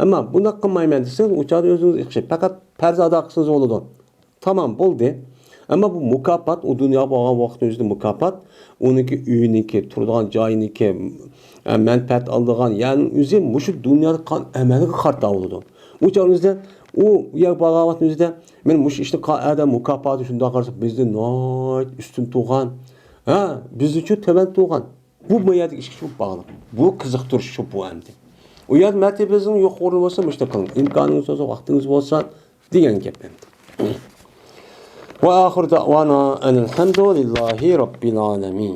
ئەمما بۇنداق قىلمايمەن دېسىڭىز، ئۇ چاغدا ئۆزىڭىز ئىقشى، پەقەت پەرز ئادا قىلسىڭىز بولىدۇ. تامام، بولدى. ئەمما بۇ مۇكاپات، ئۇ دۇنياغا بارغان ۋاقىتنىڭ ئۆزىدە مۇكاپات، ئۇنىڭكى ئۆيىنىڭكى، تۇرىدىغان جايىنىڭكى، ئە، مەنپەئەت ئالىدىغان يەرنىڭ ئۆزى مۇشۇ دۇنيادا قىلغان ئەمەلگە قارىتا بولىدۇ. ئۇ چاغنىڭ ئۆزىدە، ئۇ يەرگە بارغان ۋاقىتنىڭ ئۆزىدە، مەن مۇشۇ ئىشنى قىلغان ئادەم مۇكاپاتى شۇنداق قارىسا، بىزدىن ناھايىتى ئۈستۈن تۇرغان. ھە، بىزدىنچۇ تۆۋەن تۇرغان. بۇ، بۇ يەردىكى ئىشكە شۇ باغلىق. بۇ قىزىقتۇرۇش شۇ بۇ ئەمدى. ئۇ يەردە مەرتىۋىڭىزنىڭ يۇقىرى بولسا، مۇشۇنداق قىلىڭ. ئىمكانىڭىز بولسا، ۋاقتىڭىز بولسا، دېگەن گەپ ئەمدى. وآخر دعوانا أن الحمد لله رب العالمين.